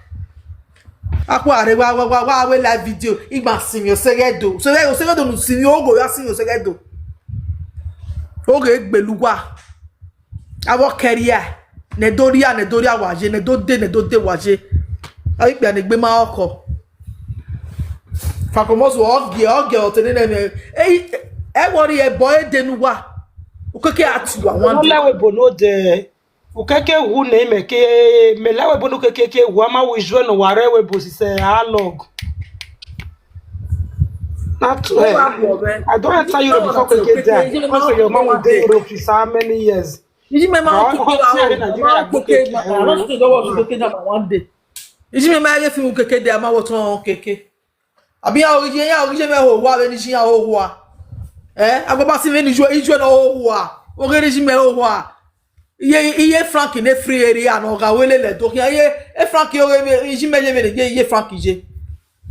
Akhuẹ rre wa, wa, wa, wa wẹ live video. Igba sinmi osẹghe do. Osẹghe, osẹghe do ne u sinmi, ogho ya sinmi osẹghe do. Oghe gbele uwa. Avbe ọ kẹrriẹ, ne do rria, ne do rria wa ye, ne do de, ne do de wa ye. Avbe ikpia ne egbe ma ọkhọ. Frank Omozu, ọ gie, ọ gie ọtẹn nene mẹ. Ei, ẹ wọ rri ẹbọ ẹdẹ ne uwa. Ukeke a tie uwa one day. Lẹwẹ ebo ne odẹ. Ukeke wu ne mẹ ke, mẹ lẹwẹ ebo ne Ukeke ke wu, a ma wu ijuẹ ne wa rre ẹvbo ebo sisẹ a log. Not to, eh, I don't enter Europe before Ukeke die. Because your mama dey Europe for so many years. Iji mẹ ma koko la o, ma koko ma, I don't think that was Ukeke that one day. Iji mẹ ma ye fi Ukeke dey, a ma wo ton Ukeke. Abi ya ori ye, ya ori ye mẹ ho wa, vbene iji ya ho wa. Eh, agbaba si vbene iju, iju na ho wa. Oghe ne iji mẹ ho wa. Iye, iye Frank ne free area na, ọ gha wẹ lele do khian. Iye, e Frank oghe vbe, iji mẹ ye vbene iye, iye Frank ye.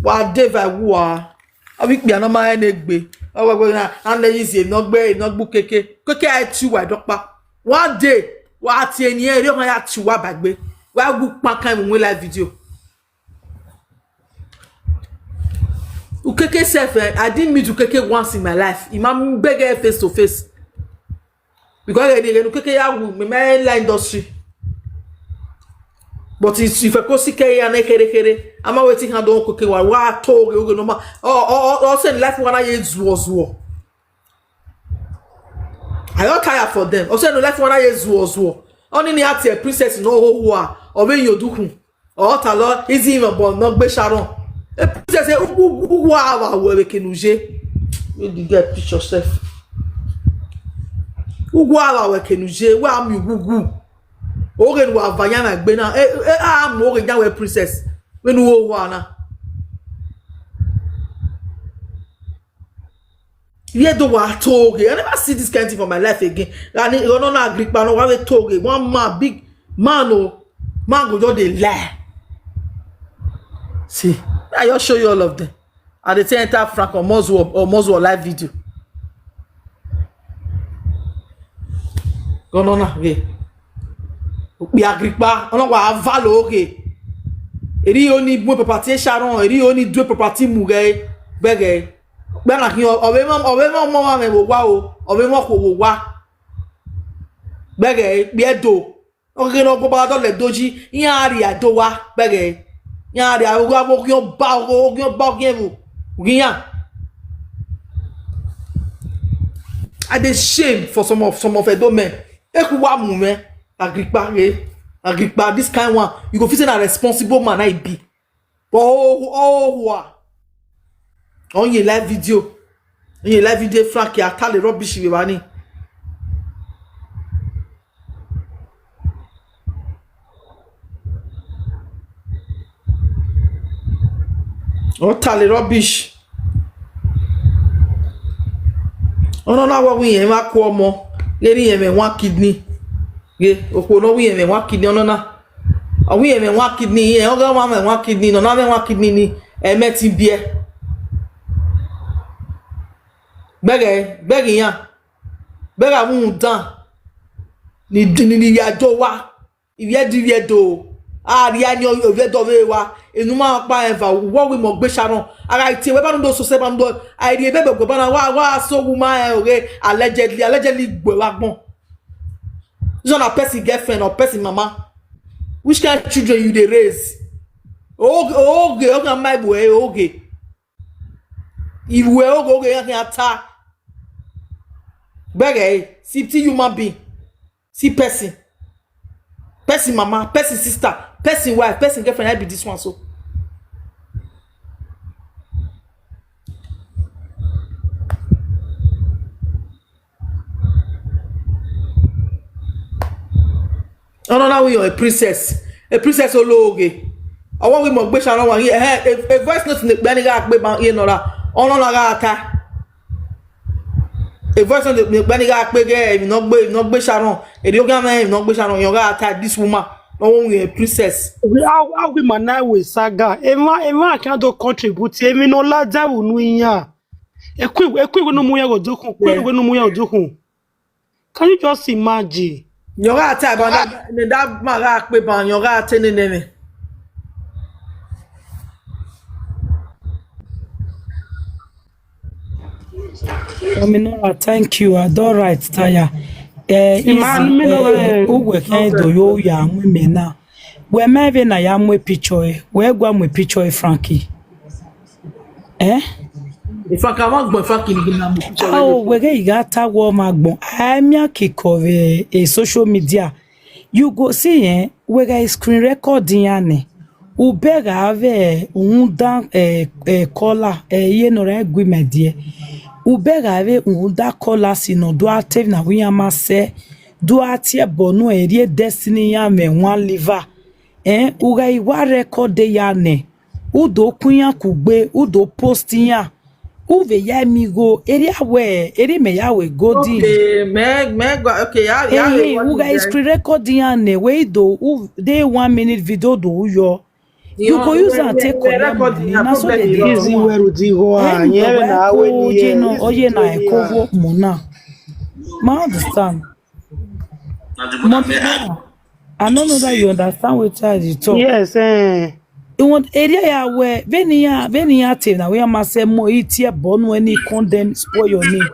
Wa de va wu a. Avbe ikpia ne ọ ma rẹn ne egbe. Ọ wẹ wẹ na, a nẹ yi zie ne ọ gbe, ne ọ gbe Ukeke. Ukeke a tie uwa ẹdọkpa. One day, wa tie eni erriọ ọkhan ya tie uwa ba egbe. Wa gu kpankan mu live video. Ukeke sef, eh, I didn't meet Ukeke once in my life. I ma bẹghe face to face. Because ẹghẹ ne, ẹghẹ ne Ukeke ya wu, mẹ ma la industry. But if, if I go see Kenya na khere khere, a ma wẹ te I handle Ukeke wa, wa to oghe, oghe ne ọ ma. Ọ, ọ, ọ, ọ sẹ ne life wa na ye zuọ zuọ. I don tire for them. Ọ sẹ ne life wa na ye zuọ zuọ. Ọnii ne a tie princess ne ọ ho uwa, ọ vbe yan odukhun. Ọ ta lọ, izi mwẹ obọ ne ọ gbe Sharon. E princess, u, u, u, uwa vbe ru ẹvbo eke ne u ye. You the girl, teach yourself. Uwa vbe ru ẹvbo eke ne u ye, wa miẹn ughughu. Oghe ne uwa va yan na egbe na, e, e, a mu oghe yan wẹ princess. Vbene u ho uwa na. Ivie do wa to ghe. I never see this kind thing for my life again. Gha ni, ọnọ na Agrikpa nọ wa vbe to ghe. One man, big man o. Man go just dey lie. See, I just show you all of them. I dey take enter Frank Omozuo, Omozuo live video. Ọnọ na ghe. Okpia Agrikpa, ọnọ wa va lo ghe. Eri oni mu property Sharon, eri oni du property mu ghe, bẹghe. Gbe na khian, ọ vbe mọ, ọ vbe mọ ọmọ mwẹ vbe owa o, ọ vbe mọ okhuo vbe owa. Bẹghe, kpiẹ do. Ọ ghe ne ọ gu ọba dọlẹ doji, iran rria do wa, bẹghe. Iran rria, oghian ọba, oghian ọba, oghian ẹvbo, ghi iran. I dey shame for some of, some of Edo men. Ekhu wa mu mwẹ, Agrikpa ghe, Agrikpa, this kind one, you go feel say na responsible man na e be. But oh, oh, wa. On ye live video. On ye live video, Frank, ya tale rubbish vbe evba ni. Ọ tale rubbish. Ọnọ na wẹ irẹn vbe ku ọmọ, ghe ne irẹn mwẹ one kidney. Ghe, okhuo ne ọ wẹ irẹn mwẹ one kidney, ọnọ na. Ọ wẹ irẹn mwẹ one kidney, irẹn ọghe ọmwa mwẹ one kidney, nọ na mwẹ one kidney ni, ẹmwẹ ti biẹ. Bẹghe, bẹghe iran. Bẹghe avbe uhunmwu dan. Ni, ni, ni ya do wa. Ivbi Ẹdo, Ivbi Ẹdo, a rhie ni Ivbi Ẹdo vbe wa, enu ma kpa rẹn eva, wọ wẹ imẹ ọgbe Sharon, a gha tie wẹ ba nu do sosẹ ba nu do, a rhie bẹbẹ gue ba na, wa, wa so wu ma rẹn oghe, allegedly, allegedly gbe vbe agbọn. This one na person girlfriend or person mama? Which kind of children you dey raise? Oghe, oghe, oghe, ma ibu ẹ, oghe. Ibu ẹ, oghe, oghe, ya, ya ta. Bẹghe, see, see human being. See person, person mama, person sister, person wife, person girlfriend, I be this one so. Ọnọ na wẹ a princess, a princess ologhe. Ọ wẹ wẹ imẹ ọgbe Sharon wa, eh, a, a voice note ne ekpia ni gha kpe ban ye nọ ra, ọnọ na gha ta. A voice note ne ekpia ni gha kpe ghe, emwi ne ọ gbe, emwi ne ọ gbe Sharon, erriọ khian mwẹ emwi ne ọ gbe Sharon, iran gha ta this woman, ne ọ wẹ a princess. A, a wẹ ima na wẹ saga, emwa, emwa khian do contribute, emwi ne ọ ladian vbe unu iran. Ekui, ekui wẹ ne u mu iran ghe odukhun, ekui wẹ ne u mu iran ghe odukhun. Can you just imagine? Iran gha ta ban, ne da ma gha kpe ban, iran gha te nene mwẹ. Ominora, thank you. I don write tire. Eh, Ima, easy, Ominora, eh, eh, uwe kẹn do yo ya mu imẹ na. Wẹ ma vbe na ya mu picture ẹ, wẹ gua mu picture ẹ, Frankie. Eh? Frankie, I wan gbọn Frankie ni gina mu picture. Ah, wẹ ghe I gha ta wẹ ọ ma gbọn. A miẹn kikọ vbe, eh, social media. You go see, eh, wẹ gha screen record iran nẹ. U bẹghe avbe rhunmwuda, eh, eh, caller, eh, iye ne ọ rre gu imẹ diẹ. U bẹghe avbe rhunmwuda caller si ne ọ do a te emwi na wẹ iran ma sẹ, do a tie ẹbọ nuẹn rhie Destiny iran mwẹ wan liver. Eh, u gha i wa record ya nẹ, u do ku iran kugbe, u do post iran. U vbe ya mi igho, erriọ wẹ, erriọ mẹ ya wẹ godi. Okay, mẹ, mẹ gua, okay, ya, ya. Eh, u gha screen record iran nẹ, wẹ i do, u de one minute video do u yọ. You go use am take collect money. Na so dem dey do am. Easy wẹ ru di igho a, yẹn vbe na wẹ ni ye. Ọ ye na ẹko wo mo na. Ma understand. Mommy, I no know that you understand wetin I dey talk. Yes, eh. Iwon area ya wẹ, vbene iran, vbene iran te na, wẹ iran ma sẹ mo, i tie ẹbọ nuẹn, i condemn, spoil your name.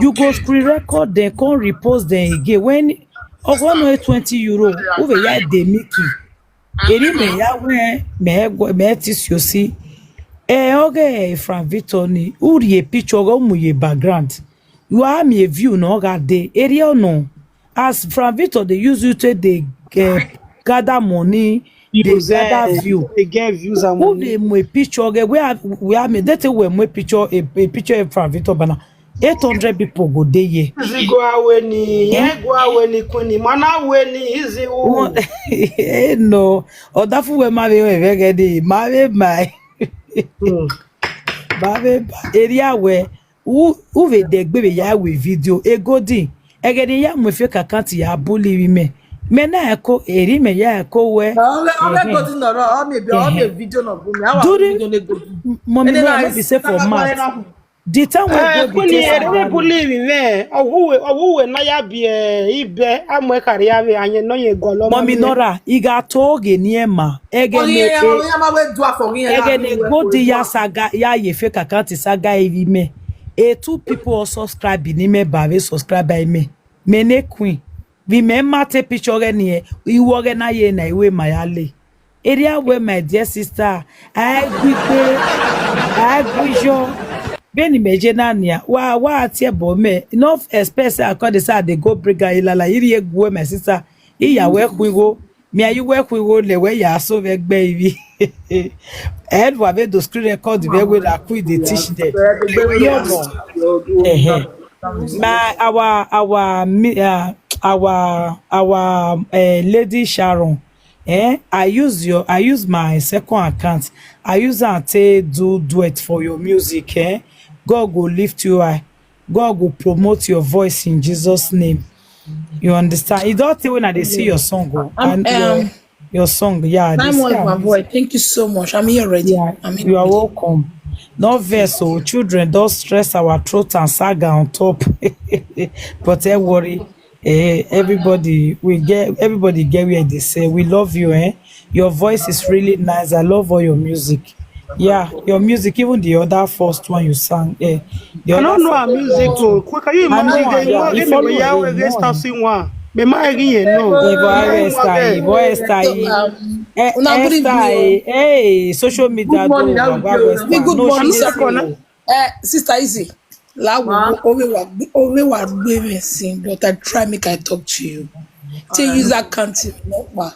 You go screen record them, come repost them again. When, ọgọ nuẹn twenty euro, u vbe ya de miki. Erriọ mẹ ya wẹ, mẹ gu-, mẹ te si osi. Eh, ọghe Frank Victor ni, u rhie picture ọghe, u mu ye background. You are me a view no gha dey. Erriọ nọ. As Frank Victor dey use you to dey, eh, gather money, dey gather view. They get views and money. Who dey mu a picture? Okay, we are, we are me. They take we mu a picture, a, a picture of Frank Victor banner. Eight hundred people go dey here. Easy go away ni, eh, go away ni, Queen ni, man away ni, easy o. Eh, no. Odafu we ma be we get dey, ma be my. Hmm. Ma be area we. U, u vbe dẹgbe vbe ya we video, Egodi, ẹghẹ ne I ya mu fake account ya bully vbe imẹ. Mẹ na ẹko, eri mẹ ya ẹko wẹ. Ọ vbe, ọ vbe Egodi nọ rọ, ọ miẹn bi, ọ miẹn video nọ bu mi. Awa video ne Egodi. Mummy, no, no be say for mouth. The time wey Egodi take saga, bully vbe imẹ, ọ wu uwẹ, ọ wu uwẹ na ya biẹ ibẹ, a mu ẹn kharria vbe ayẹn nọ yẹn gọlọ. Mummy Nora, I gha to ghe ne ima, ẹghẹ ne, ẹghẹ ne Egodi ya saga, ya ye fake account saga vbe imẹ. E two people ọ subscribe ne imẹ ba vbe subscribe imẹ. Mẹ ne queen. Vbe imẹ ma te picture ọghẹ niẹn, iwu ọghẹ na ye na iwe ma ya le. Erriọ wẹ, my dear sister, a i gu igbe, a i gu iyọ. Vbene imẹ ye na nian, wa, wa tie ẹbọ mẹ, no expect say I come dey say I dey go bring am ilala, I rhie gu wẹ, my sister, I ya wẹ khu igho, mẹ a ye wẹ khu igho lẹ wẹ ya so vbe ẹgbẹ ivbi. Ẹ wa vbe do screen record vbe wẹ la ku I dey teach them. Ẹhẹn. My, our, our, mi-, uh, our, our, uh, lady Sharon, eh, I use your, I use my second account. I use am take do duet for your music, eh. God go lift you high. God go promote your voice in Jesus' name. You understand? E don tey when I dey see your song, oh, and your, um, your song, yeah, I dey see am. Boy, thank you so much. I'm here already. Yeah, I'm here already. You are welcome. No vex, oh, children don stress our throat and saga on top. But don't worry. Eh, everybody, we get, everybody get where they say, we love you, eh? Your voice is really nice. I love all your music. Yeah, your music, even the other first one you sang, eh, the I don't know her music, oh. Quick, can you imagine? They know him, we are against us in one. Be my again, no. Ibo Esther, Ibo Esther, eh, Esther, eh, social media. Good morning, good morning, sir. Eh, Sister Easy, la wo, ove wa gbe, ove wa gbe me sin, but I try make I talk to you. Take user account, no pa.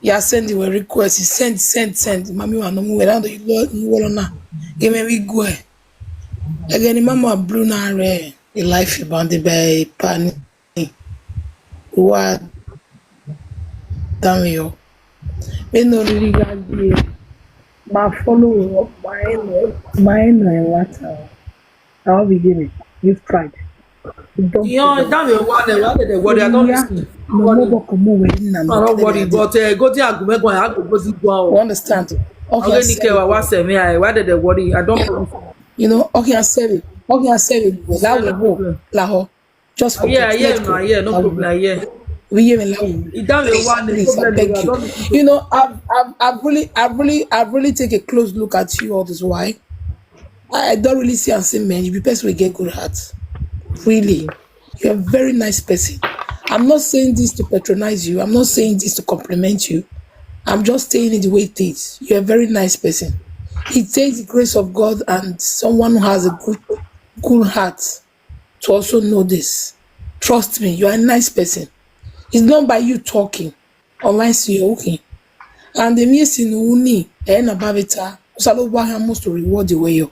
Ya send your request, send, send, send. Mami wa no mu we, rando you lo, you wolo na. Give me we go. Again, Mama Blue na re, a life bounded by pani. Wa dan yo. Me no really ga die. Ma follow up, ma eno, ma eno e wata. I'll be giving. You've tried. Don't. Yo, that me one, why did they worry? I don't listen. No, no, but come on, we didn't know. I don't worry, but, uh, go there, go, go, go, go. You understand? Okay, I say, why did they worry? I don't. You know, okay, I said it. Okay, I said it. That will go. Laho. Just for, yeah, yeah, no, yeah, no problem, yeah. We hear me loud. Please, please, I beg you. You know, I've, I've, I've really, I've really, I've really take a close look at you all this while. I, I don't really see and say, man, you be person will get good heart. Really, you're a very nice person. I'm not saying this to patronize you. I'm not saying this to compliment you. I'm just saying it the way it is. You're a very nice person. It takes the grace of God and someone who has a good, good heart to also know this. Trust me, you are a nice person. It's not by you talking, unless you're okay. And the missing uni, eh, na baveta, Osanobua must reward the way you.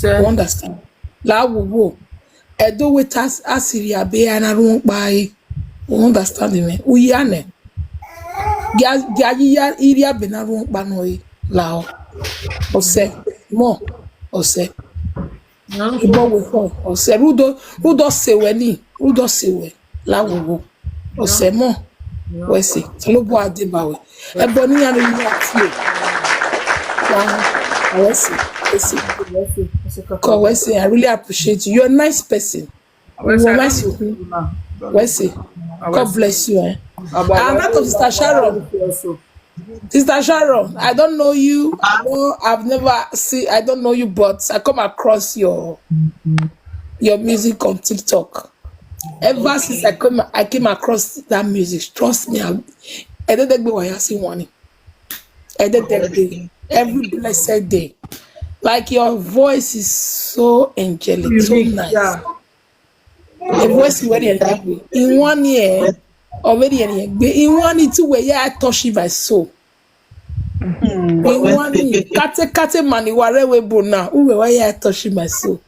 You understand? La wo wo. Edo we ta Assyria be ana run pa e. You understand me? Uyane. Gia, gia, gia, iria be na run pa no e. Lao. Ose. Mo. Ose. Ibo we fo. Ose. Rudo, rudo se we ni. Rudo se we. La wo wo. Ose mo. We say. Osanobua de ba we. Ebo ni ya ni ya ti e. Wow. We say. We say. Ko we say, I really appreciate you. You're a nice person. We say. We say. God bless you, eh? And that of Sister Sharon. Sister Sharon, I don't know you. I don't, I've never seen, I don't know you, but I come across your, your music on TikTok. Ever since I come, I came across that music. Trust me, I, I don't think we were seeing one. I don't think they, every blessed day. Like, your voice is so angelic, so nice. A voice very angelic. In one year, already, in one year, two way, yeah, touching my soul. In one year, kate kate mani ware we bona. Uwe wa ya touching my soul.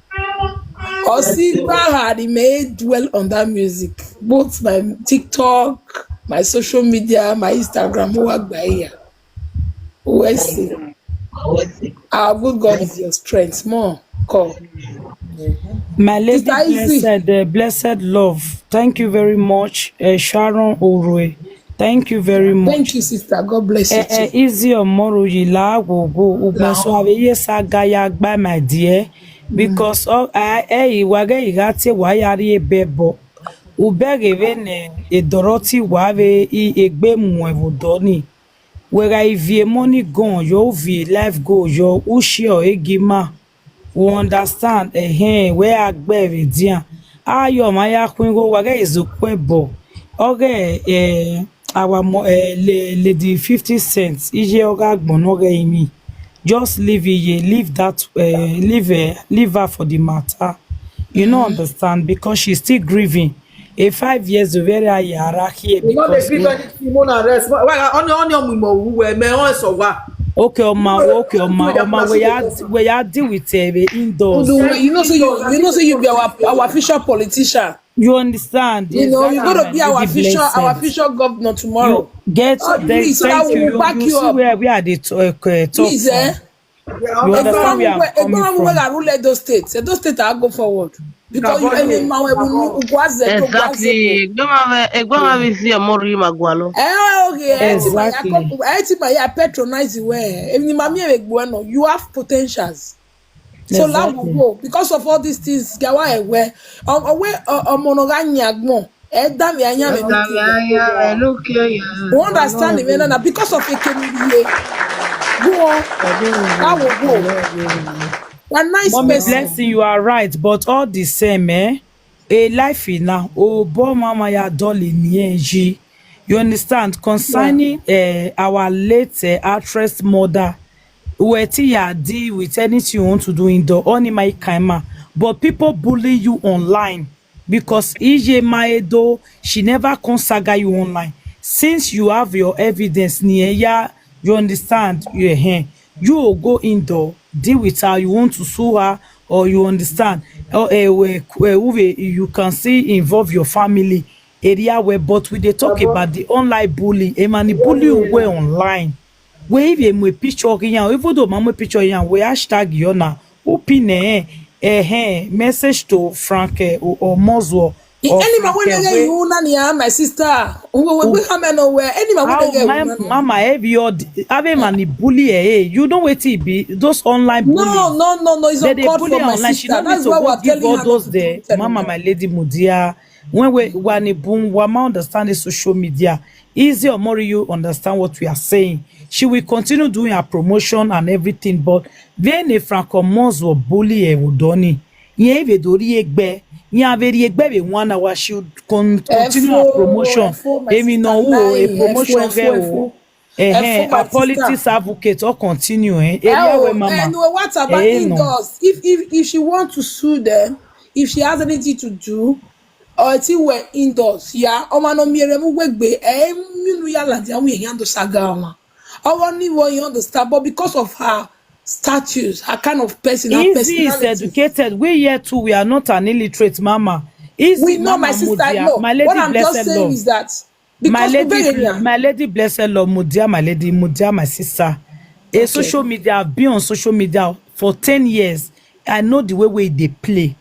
Osi Bahari may dwell on that music. Both my TikTok, my social media, my Instagram, wa gba ya. We say, our good God is your strength. More call. My lady, Sister Izzy. Blessed, uh, blessed love. Thank you very much, uh, Sharon Orue. Thank you very much. Thank you, sister. God bless you. Uh, uh, too. Izzy Omoruyi la gogo. Ugbeso avbe ye saga ya gba, my dear. Because, uh, uh, eh, wa ghe igha tie wa ya rhie ebe, but ubẹghe vbene Dorothy wa vbe i egbe mu ẹvbo dọ ni. Wẹ gha i viọ emọ ni gọn yọ, u viọ life goal yọ, u share ọre gie ima. U understand? Ẹhẹn, wẹ a gbe vbe edian. Ayọ ma ya khuan igho, wa ghẹ zẹ okuẹ bọ. Ọ ghẹ, eh, our mo-, eh, la-, lady fifty cent, iye ọ gha gbọn ne ọ ghẹ rinmwian. Just leave iye, leave that, eh, leave, eh, leave her for the matter. You no understand, because she's still grieving. A five years of very high hierarchy. You know they because give anything more than rest. Why, why, only, only on mo we me on so wa. Okay, Oma, okay, Oma, Oma, we are, we are deal with, eh, the indoors. You know, say you, you know, say you be our, our official politician. You understand? You know, you gotta be our official, our official governor tomorrow. Get, thank you. You see where we are, the talk, uh, talk. Please, eh? You understand where I'm coming from? Egbon we rule Edo State. Edo State, I go forward. Because you, any man we will go as, exactly. Egbon we, Egbon we see a more rima gualo. Eh, okay. Exactly. Eti ma ya patronize we. If ni mami we go no, you have potentials. So la we go because of all these things. Gawa ewe. Um, we, uh, um, ono ga nyagbon. Ẹ da vbe ayan vbe lukẹ ya. You understand me na? Because of ekene ye. Go on. That will go. One nice person. Mommy Blessing, you are right, but all the same, eh? A life in now, oh, boy, mama, ya dolly ni energy. You understand? Concerning, eh, our late, eh, actress mother, we ti ya deal with anything you want to do in the only my kaima. But people bully you online. Because Ije Maedo, she never come saga you online. Since you have your evidence, ni eya, you understand, you, eh, you will go indoor, deal with her, you want to sue her, or you understand, or, eh, we, eh, we, you can still involve your family area where, but we dey talk about the online bully. A man bully you well online. Wẹ i vbe mu picture iran, even though ma mu picture iran, wẹ hashtag yọ na, u pin nẹ, ẹhẹn, message to Frank, eh, O-, Omozuo. Any man wey nigga you na ni, ah, my sister. We, we, we come and nowhere. Any man wey nigga you na ni. Mama, every odd, ave man ni bully, eh, eh. You know wetin e be, those online bullies. No, no, no, no, it's uncalled for, my sister. That's why we're telling her not to do it anymore. Mama, my lady Mudia, when we, wa ni bun, wa ma understand the social media. Easy or more, you understand what we are saying. She will continue doing her promotion and everything, but vbene Frank Omozuo bully ẹvbo dọ ni, irẹn vbe do rhie egbe, iran vbe rhie egbe vbe wan na, wa should con-, continue her promotion. Emwi ne ọ ru, a promotion ghẹ o. Ẹhẹn, a politics advocate, ọ continue, eh. Area where mama. And what about indoors? If, if, if she want to sue them, if she has anything to do, or ti wẹ indoors, ya, ọmwa ne ọ miẹn rẹ mu wegbe, ẹ i miẹn unu ya ladian wẹ iran do saga ọmwa. Ọghe ọnii vbe, you understand, but because of her status, her kind of person, her personality. Easy is educated. We here too, we are not an illiterate, mama. Easy, we know, mama, my sister, Mudia, no. My lady, what I'm just saying is that because my lady, my lady, blessed love, Mudia, my lady, Mudia, my sister. A social media, I've been on social media for ten years. I know the way wey e dey play.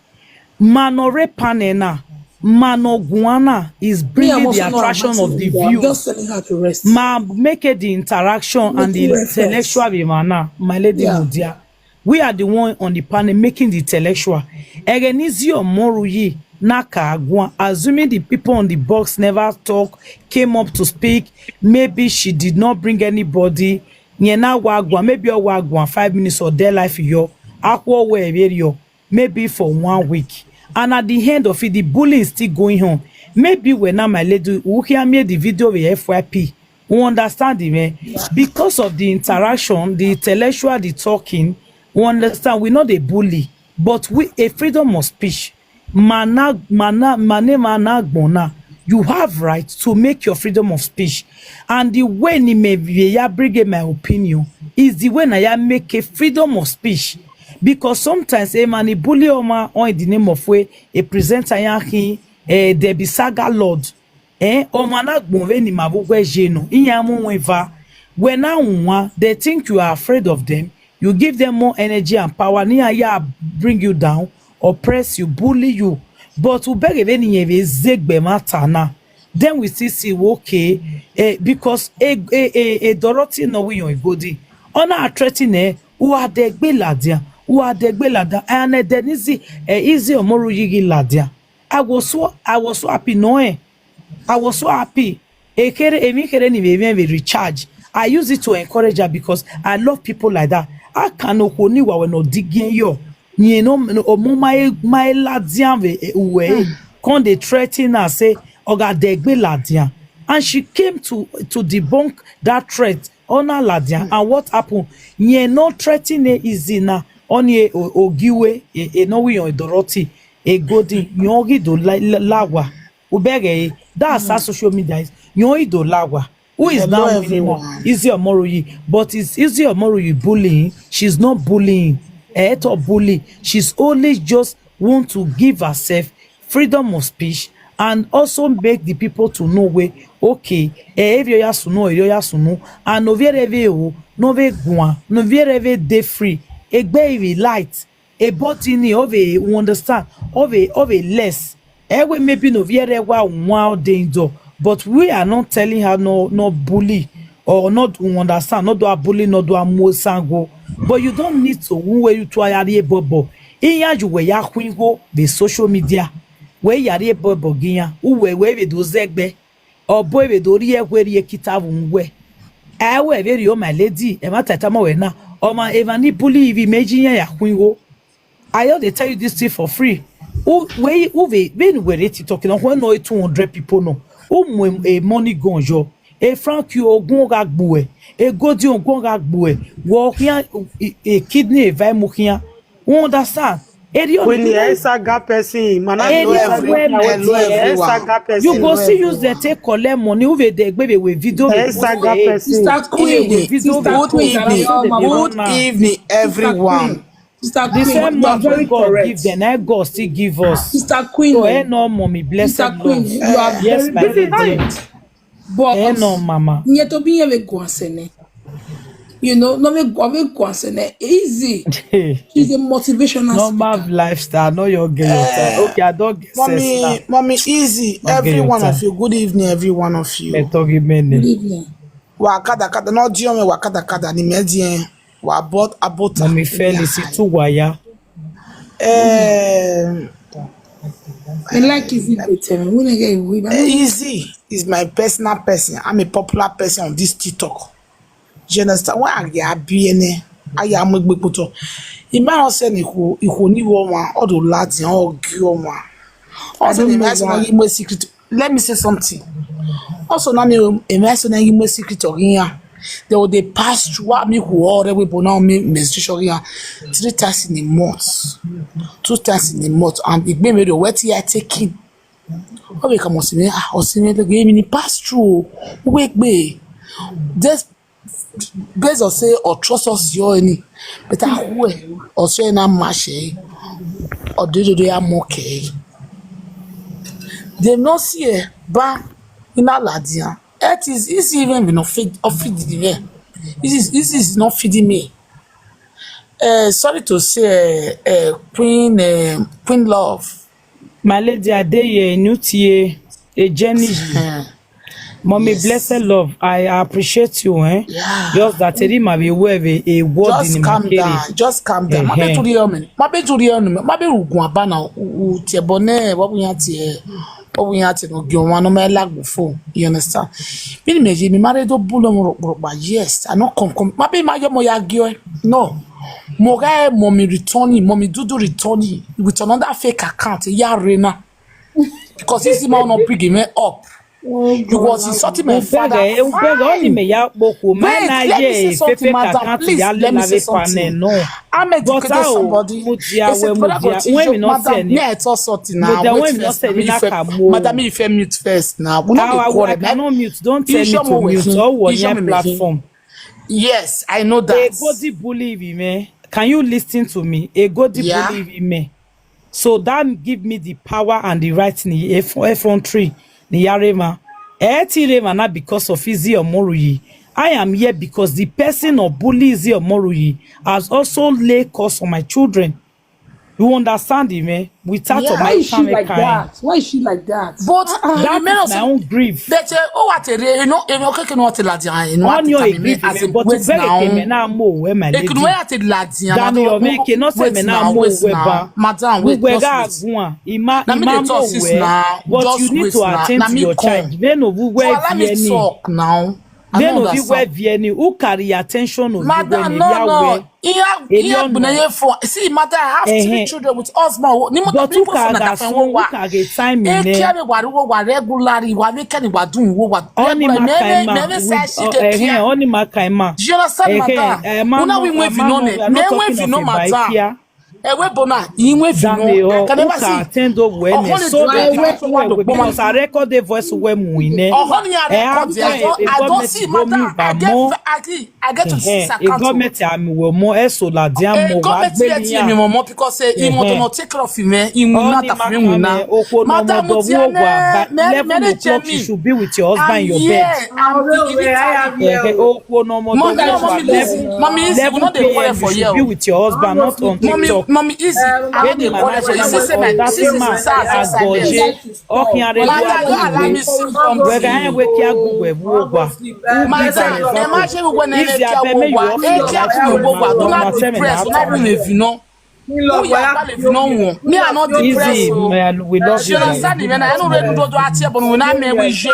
Ma ne ọ rre panel na, ma ne ọ guan na is bringing the attraction of the views. I'm just telling her to rest. Ma make it the interaction and the intellectual vbe emwa na, my lady Mudia. We are the one on the panel making the intellectual. Ẹghẹ ne Easy Omoruyi na ka guan, assuming the people on the box never talk, came up to speak, maybe she did not bring anybody. Yẹn na wa guan, maybe ọ wa guan five minutes or their life yọ, akhuọ wẹ vberriọ, maybe for one week. And at the end of it, the bullying is still going on. Maybe wẹ na, my lady, u khian miẹn the video vbe F Y P. U understand me? Because of the interaction, the intellectual, the talking, u understand, we no dey bully, but we, a freedom of speech. Ma na, ma na, ma ne ma na agbọn na, you have right to make your freedom of speech. And the way ni me vbe ya bring my opinion is the way na ya make a freedom of speech. Because sometimes a man, he bully ọmwa on in the name of way a presenter ya khin, eh, Debbie Saga Lord. Eh, ọmwa na gbọn vbene ima vbe uwẹ ye nọ, iran mu wẹn eva. Wẹ na wan, they think you are afraid of them. You give them more energy and power, ne iran ya bring you down. oppress you, bully you. But u bẹghe vbene irẹn vbe zẹ egbe ẹmwata na, then we still see we okay, eh, because e, e, e, e Dorothy ne ọ wẹ irẹn Egodi, ọ na threaten ẹre, u gha dẹ egbe ladian, u gha dẹ egbe ladian, and ẹdẹ ne Izzy, eh, Izzy Omoruyi ghi ladian. I was so, I was so happy nọ rẹn. I was so happy. Ekherhe, emwi kherhe ni vbe mwẹ vbe recharge. I use it to encourage her because I love people like that. A kan ne okhuo ni wa wẹ ne ọ digiẹn yọ. Yẹn ne ọmọ ma he, ma he ladian vbe uwẹ, come dey threaten her say, ọ gha dẹ egbe ladian. And she came to, to debunk that threat. Ọ na ladian. And what happened? Yẹn ne ọ threaten Izzy na, ọni ogiwe, e, e ne ọ wẹ irẹn Dorothy Egodi, yẹn ọ ghi do la, la, la wa. U bẹghe ẹre, that's how social media is. Yẹn ọ ghi do la wa. Who is now winning now? Izzy Omoruyi. But is Izzy Omoruyi bullying? She's not bullying. Ẹ tọ bully. She's only just want to give herself freedom of speech and also make the people to know wẹ, okay, ẹ, erriọ ya sunu, erriọ ya sunu. And ovbi ẹre vbe ro, ne ọ vbe guan, ne ovbi ẹre vbe dey free. Egbe vbe light. A body ni, ọ vbe, u understand, ọ vbe, ọ vbe less. Ẹ wẹ maybe ne ovbi ẹre wa wan ọdẹ inzọ, but we are not telling her no, no bully or not, u understand, no do a bully, no do a mu esan go. But you don't need to, wẹ you try ya rhie bọbọ. Iran ye uwẹ ya khuan igho vbe social media. Wẹ ya rhie bọbọ gie iran, uwẹ wẹ vbe do zẹ egbe. Ọbo vbe do rhie ẹwe rhie kita vbe uwẹ. Ẹ wẹ vbe rhie, oh my lady, ẹmwata tama wẹ na. Ọmwa emwa ni bully ivbi mẹ, iye iran ya khuan igho. I just dey tell you this thing for free. U, wẹ, u vbe, vbene uwẹ rre TikTok nọ, uwẹ nọ two hundred people nọ. U mu e, e money gun yọ. E Frank, ogun gha gbuẹ. E Godi, ogun gha gbuẹ. Wẹ ọ khian, e, e kidney eva mu khian. U understand? Erriọ Queen, ni, a saga person, man, I know everyone. Hello, everyone. A saga person. You go see use dem take collect money. U vbe dẹ egbe vbe wẹ video vbe post. Sister Queen, video vbe post. Good evening, everyone. Sister Queen, the same mouth wey God give them, na God still give us. Sister Queen, so, eh, no, mommy, blessed Sister Queen, love. You are, yes, very, my lady. But, eh, no, mama. Nyẹ to bi yẹn vbe guan sẹ nẹ. You know, no vbe guan, vbe guan sẹ nẹ. Easy. She's a motivational speaker. Normal lifestyle, no your girl. Eh, okay, I don't get mommy, sense now. Mommy Easy, every one of you. Good evening, every one of you. Good evening. Wa kada kada, no di ọmọ wa kada kada ni mẹ di ẹn. Wa bọ abota. Mommy Felix, tu wa ya. Eh, I like Easy better. We don't get we, but eh, Easy is my personal person. I'm a popular person on this TikTok. You understand? When I get a B N A, I am a big photo. Ima ọ sẹ ne ikhuo, ikhuo ni wọ ọmwa, ọ do ladian, ọ gi ọmwa. Ọ sẹ ne ima sẹ ne ọ ghi mu secret. Let me say something. Also, na mi, ima sẹ ne ọ ghi mu secret ọ ghi yan. They will dey pass through, ah, mi who already we born now, mi menstruation ọ ghi yan three times in a month, two times in a month, and egbe mwẹ rre, wẹ te I take in. Ọ vbe khama ọse mwẹ, ah, ọse mwẹ, lege emwi ni pass through o, uwẹ gbe. Just based on say ọ trust us yọ ni, but a khuẹ, ọse na ma shẹ, ọ de dodo ya mọ kẹ. They no see e ba, I na ladian. It is, is even no fit, ọ fit the way. This is, this is not feeding me. Uh, sorry to say, uh, uh, Queen, uh, Queen Love. My lady, I dey here, new T A, a journey. Mommy, yes. Blessed love, I appreciate you, eh? Yeah. Just that, eri ma be we be a word. Just in calm down, just calm down. Ma be turi on, ma be turi on, ma be rugun abana, u, u, tie bone, what we want here. Ọ wẹ iran te ne ọ gie ọmwa ne ọ ma la gbe phone, you understand? Vbene imẹ ye, mẹ ma rre do bulọ mwẹ rhọkpọrhọkpa, yes, I no come come. Ma be ma ye ọmọ ya gie ọe. No. Mẹ ọghe Mommy returning, Mommy Dudu returning with another fake account, ya rre na. Because this man no bring him up. You was insulting my father. Ubẹghe, ubẹghe, ọ ni mẹ ya kpokhuo, ma na ye fake account ya la vbe panel, no. I'm educated somebody. But I will, mudia, we mudia, when we not say anything. Mudia, when we not say anything, I can mute. Madam, if you mute first now, we not be quarrel. I cannot mute. Don't tell me to mute. Or what your platform? Yes, I know that. A Godi bully me. Can you listen to me? A Godi bully me. So that give me the power and the right ni eff-, effrontery ni ya rre emwa. Ẹ ti rre emwa na because of Izzy Omoruyi. I am here because the person of bully Izzy Omoruyi has also lay curse on my children. You understand me? Without, yeah, why is she like that? Why is she like that? But that is my own grief. But uh, o wa te rre, you know, you know, keke no te ladian, you know, ọni ọ e grieve me, but wait now. Mẹ na mu owẹ, my lady. Ekunu ya te ladian. Dami, ọ mẹ ke nọ sẹ mẹ na mu owẹ ba. Madam, wait, just wait. Uwẹ gha guan, ima, ima mu owẹ, but you need to attend to your child. Vbene ovbi uwẹ viẹ ni. Vbene ovbi uwẹ viẹ ni, u carry attention ovbi uwẹ ni, ya wẹ. Iran, iran gbinna ye fo. See, madam, I have three children with husband. Ni mo, but ni mo fo na da fẹn wo wa. Eke ave wa ru wo wa regularly, wa vbe kẹni wa dun wo wa regularly. Mẹ vbe sa shi ke kia. Ọni ma ka ima. You understand, madam? Una wi win vi no ne. Me win vi no, madam. Ẹwe bona, I win vi no. I can never see. Attend to we, so that because I record the voice we mu ine. Ọhọ ni I record. I don't see, madam. I get, I get I get to see sarcasm. Government ami wẹ ọmọ, ẹ so ladian mọ wa government gbele yet yan. Mi mọ mọ because say he want to take care of him, eh, he will not have him now. Madam, okhuo ne ọmọ dọghe uwa, by eleven o'clock you should be with your husband in your bed. Okhuo ne ọmọ dọghe uwa, eleven, eleven p.m. you should be with your husband, not on TikTok. Mommy, easy. I don't dey call for you. See, say my, see, see, see, see, see, see. Ọkhian rre do agbọn wẹ gha rẹn wẹ kia gu wẹ vbe uwa. Madam, ẹ ma ṣe wẹ ne ẹ kia wo wa. Ẹ kia wo wa. Do not depress. Una ru mẹ vi nọ. U ya gba lẹ vi nọ wọn. Me, I no depress. Easy, we love you. She understand me, na ẹ no re do do a tie, but we na me we je.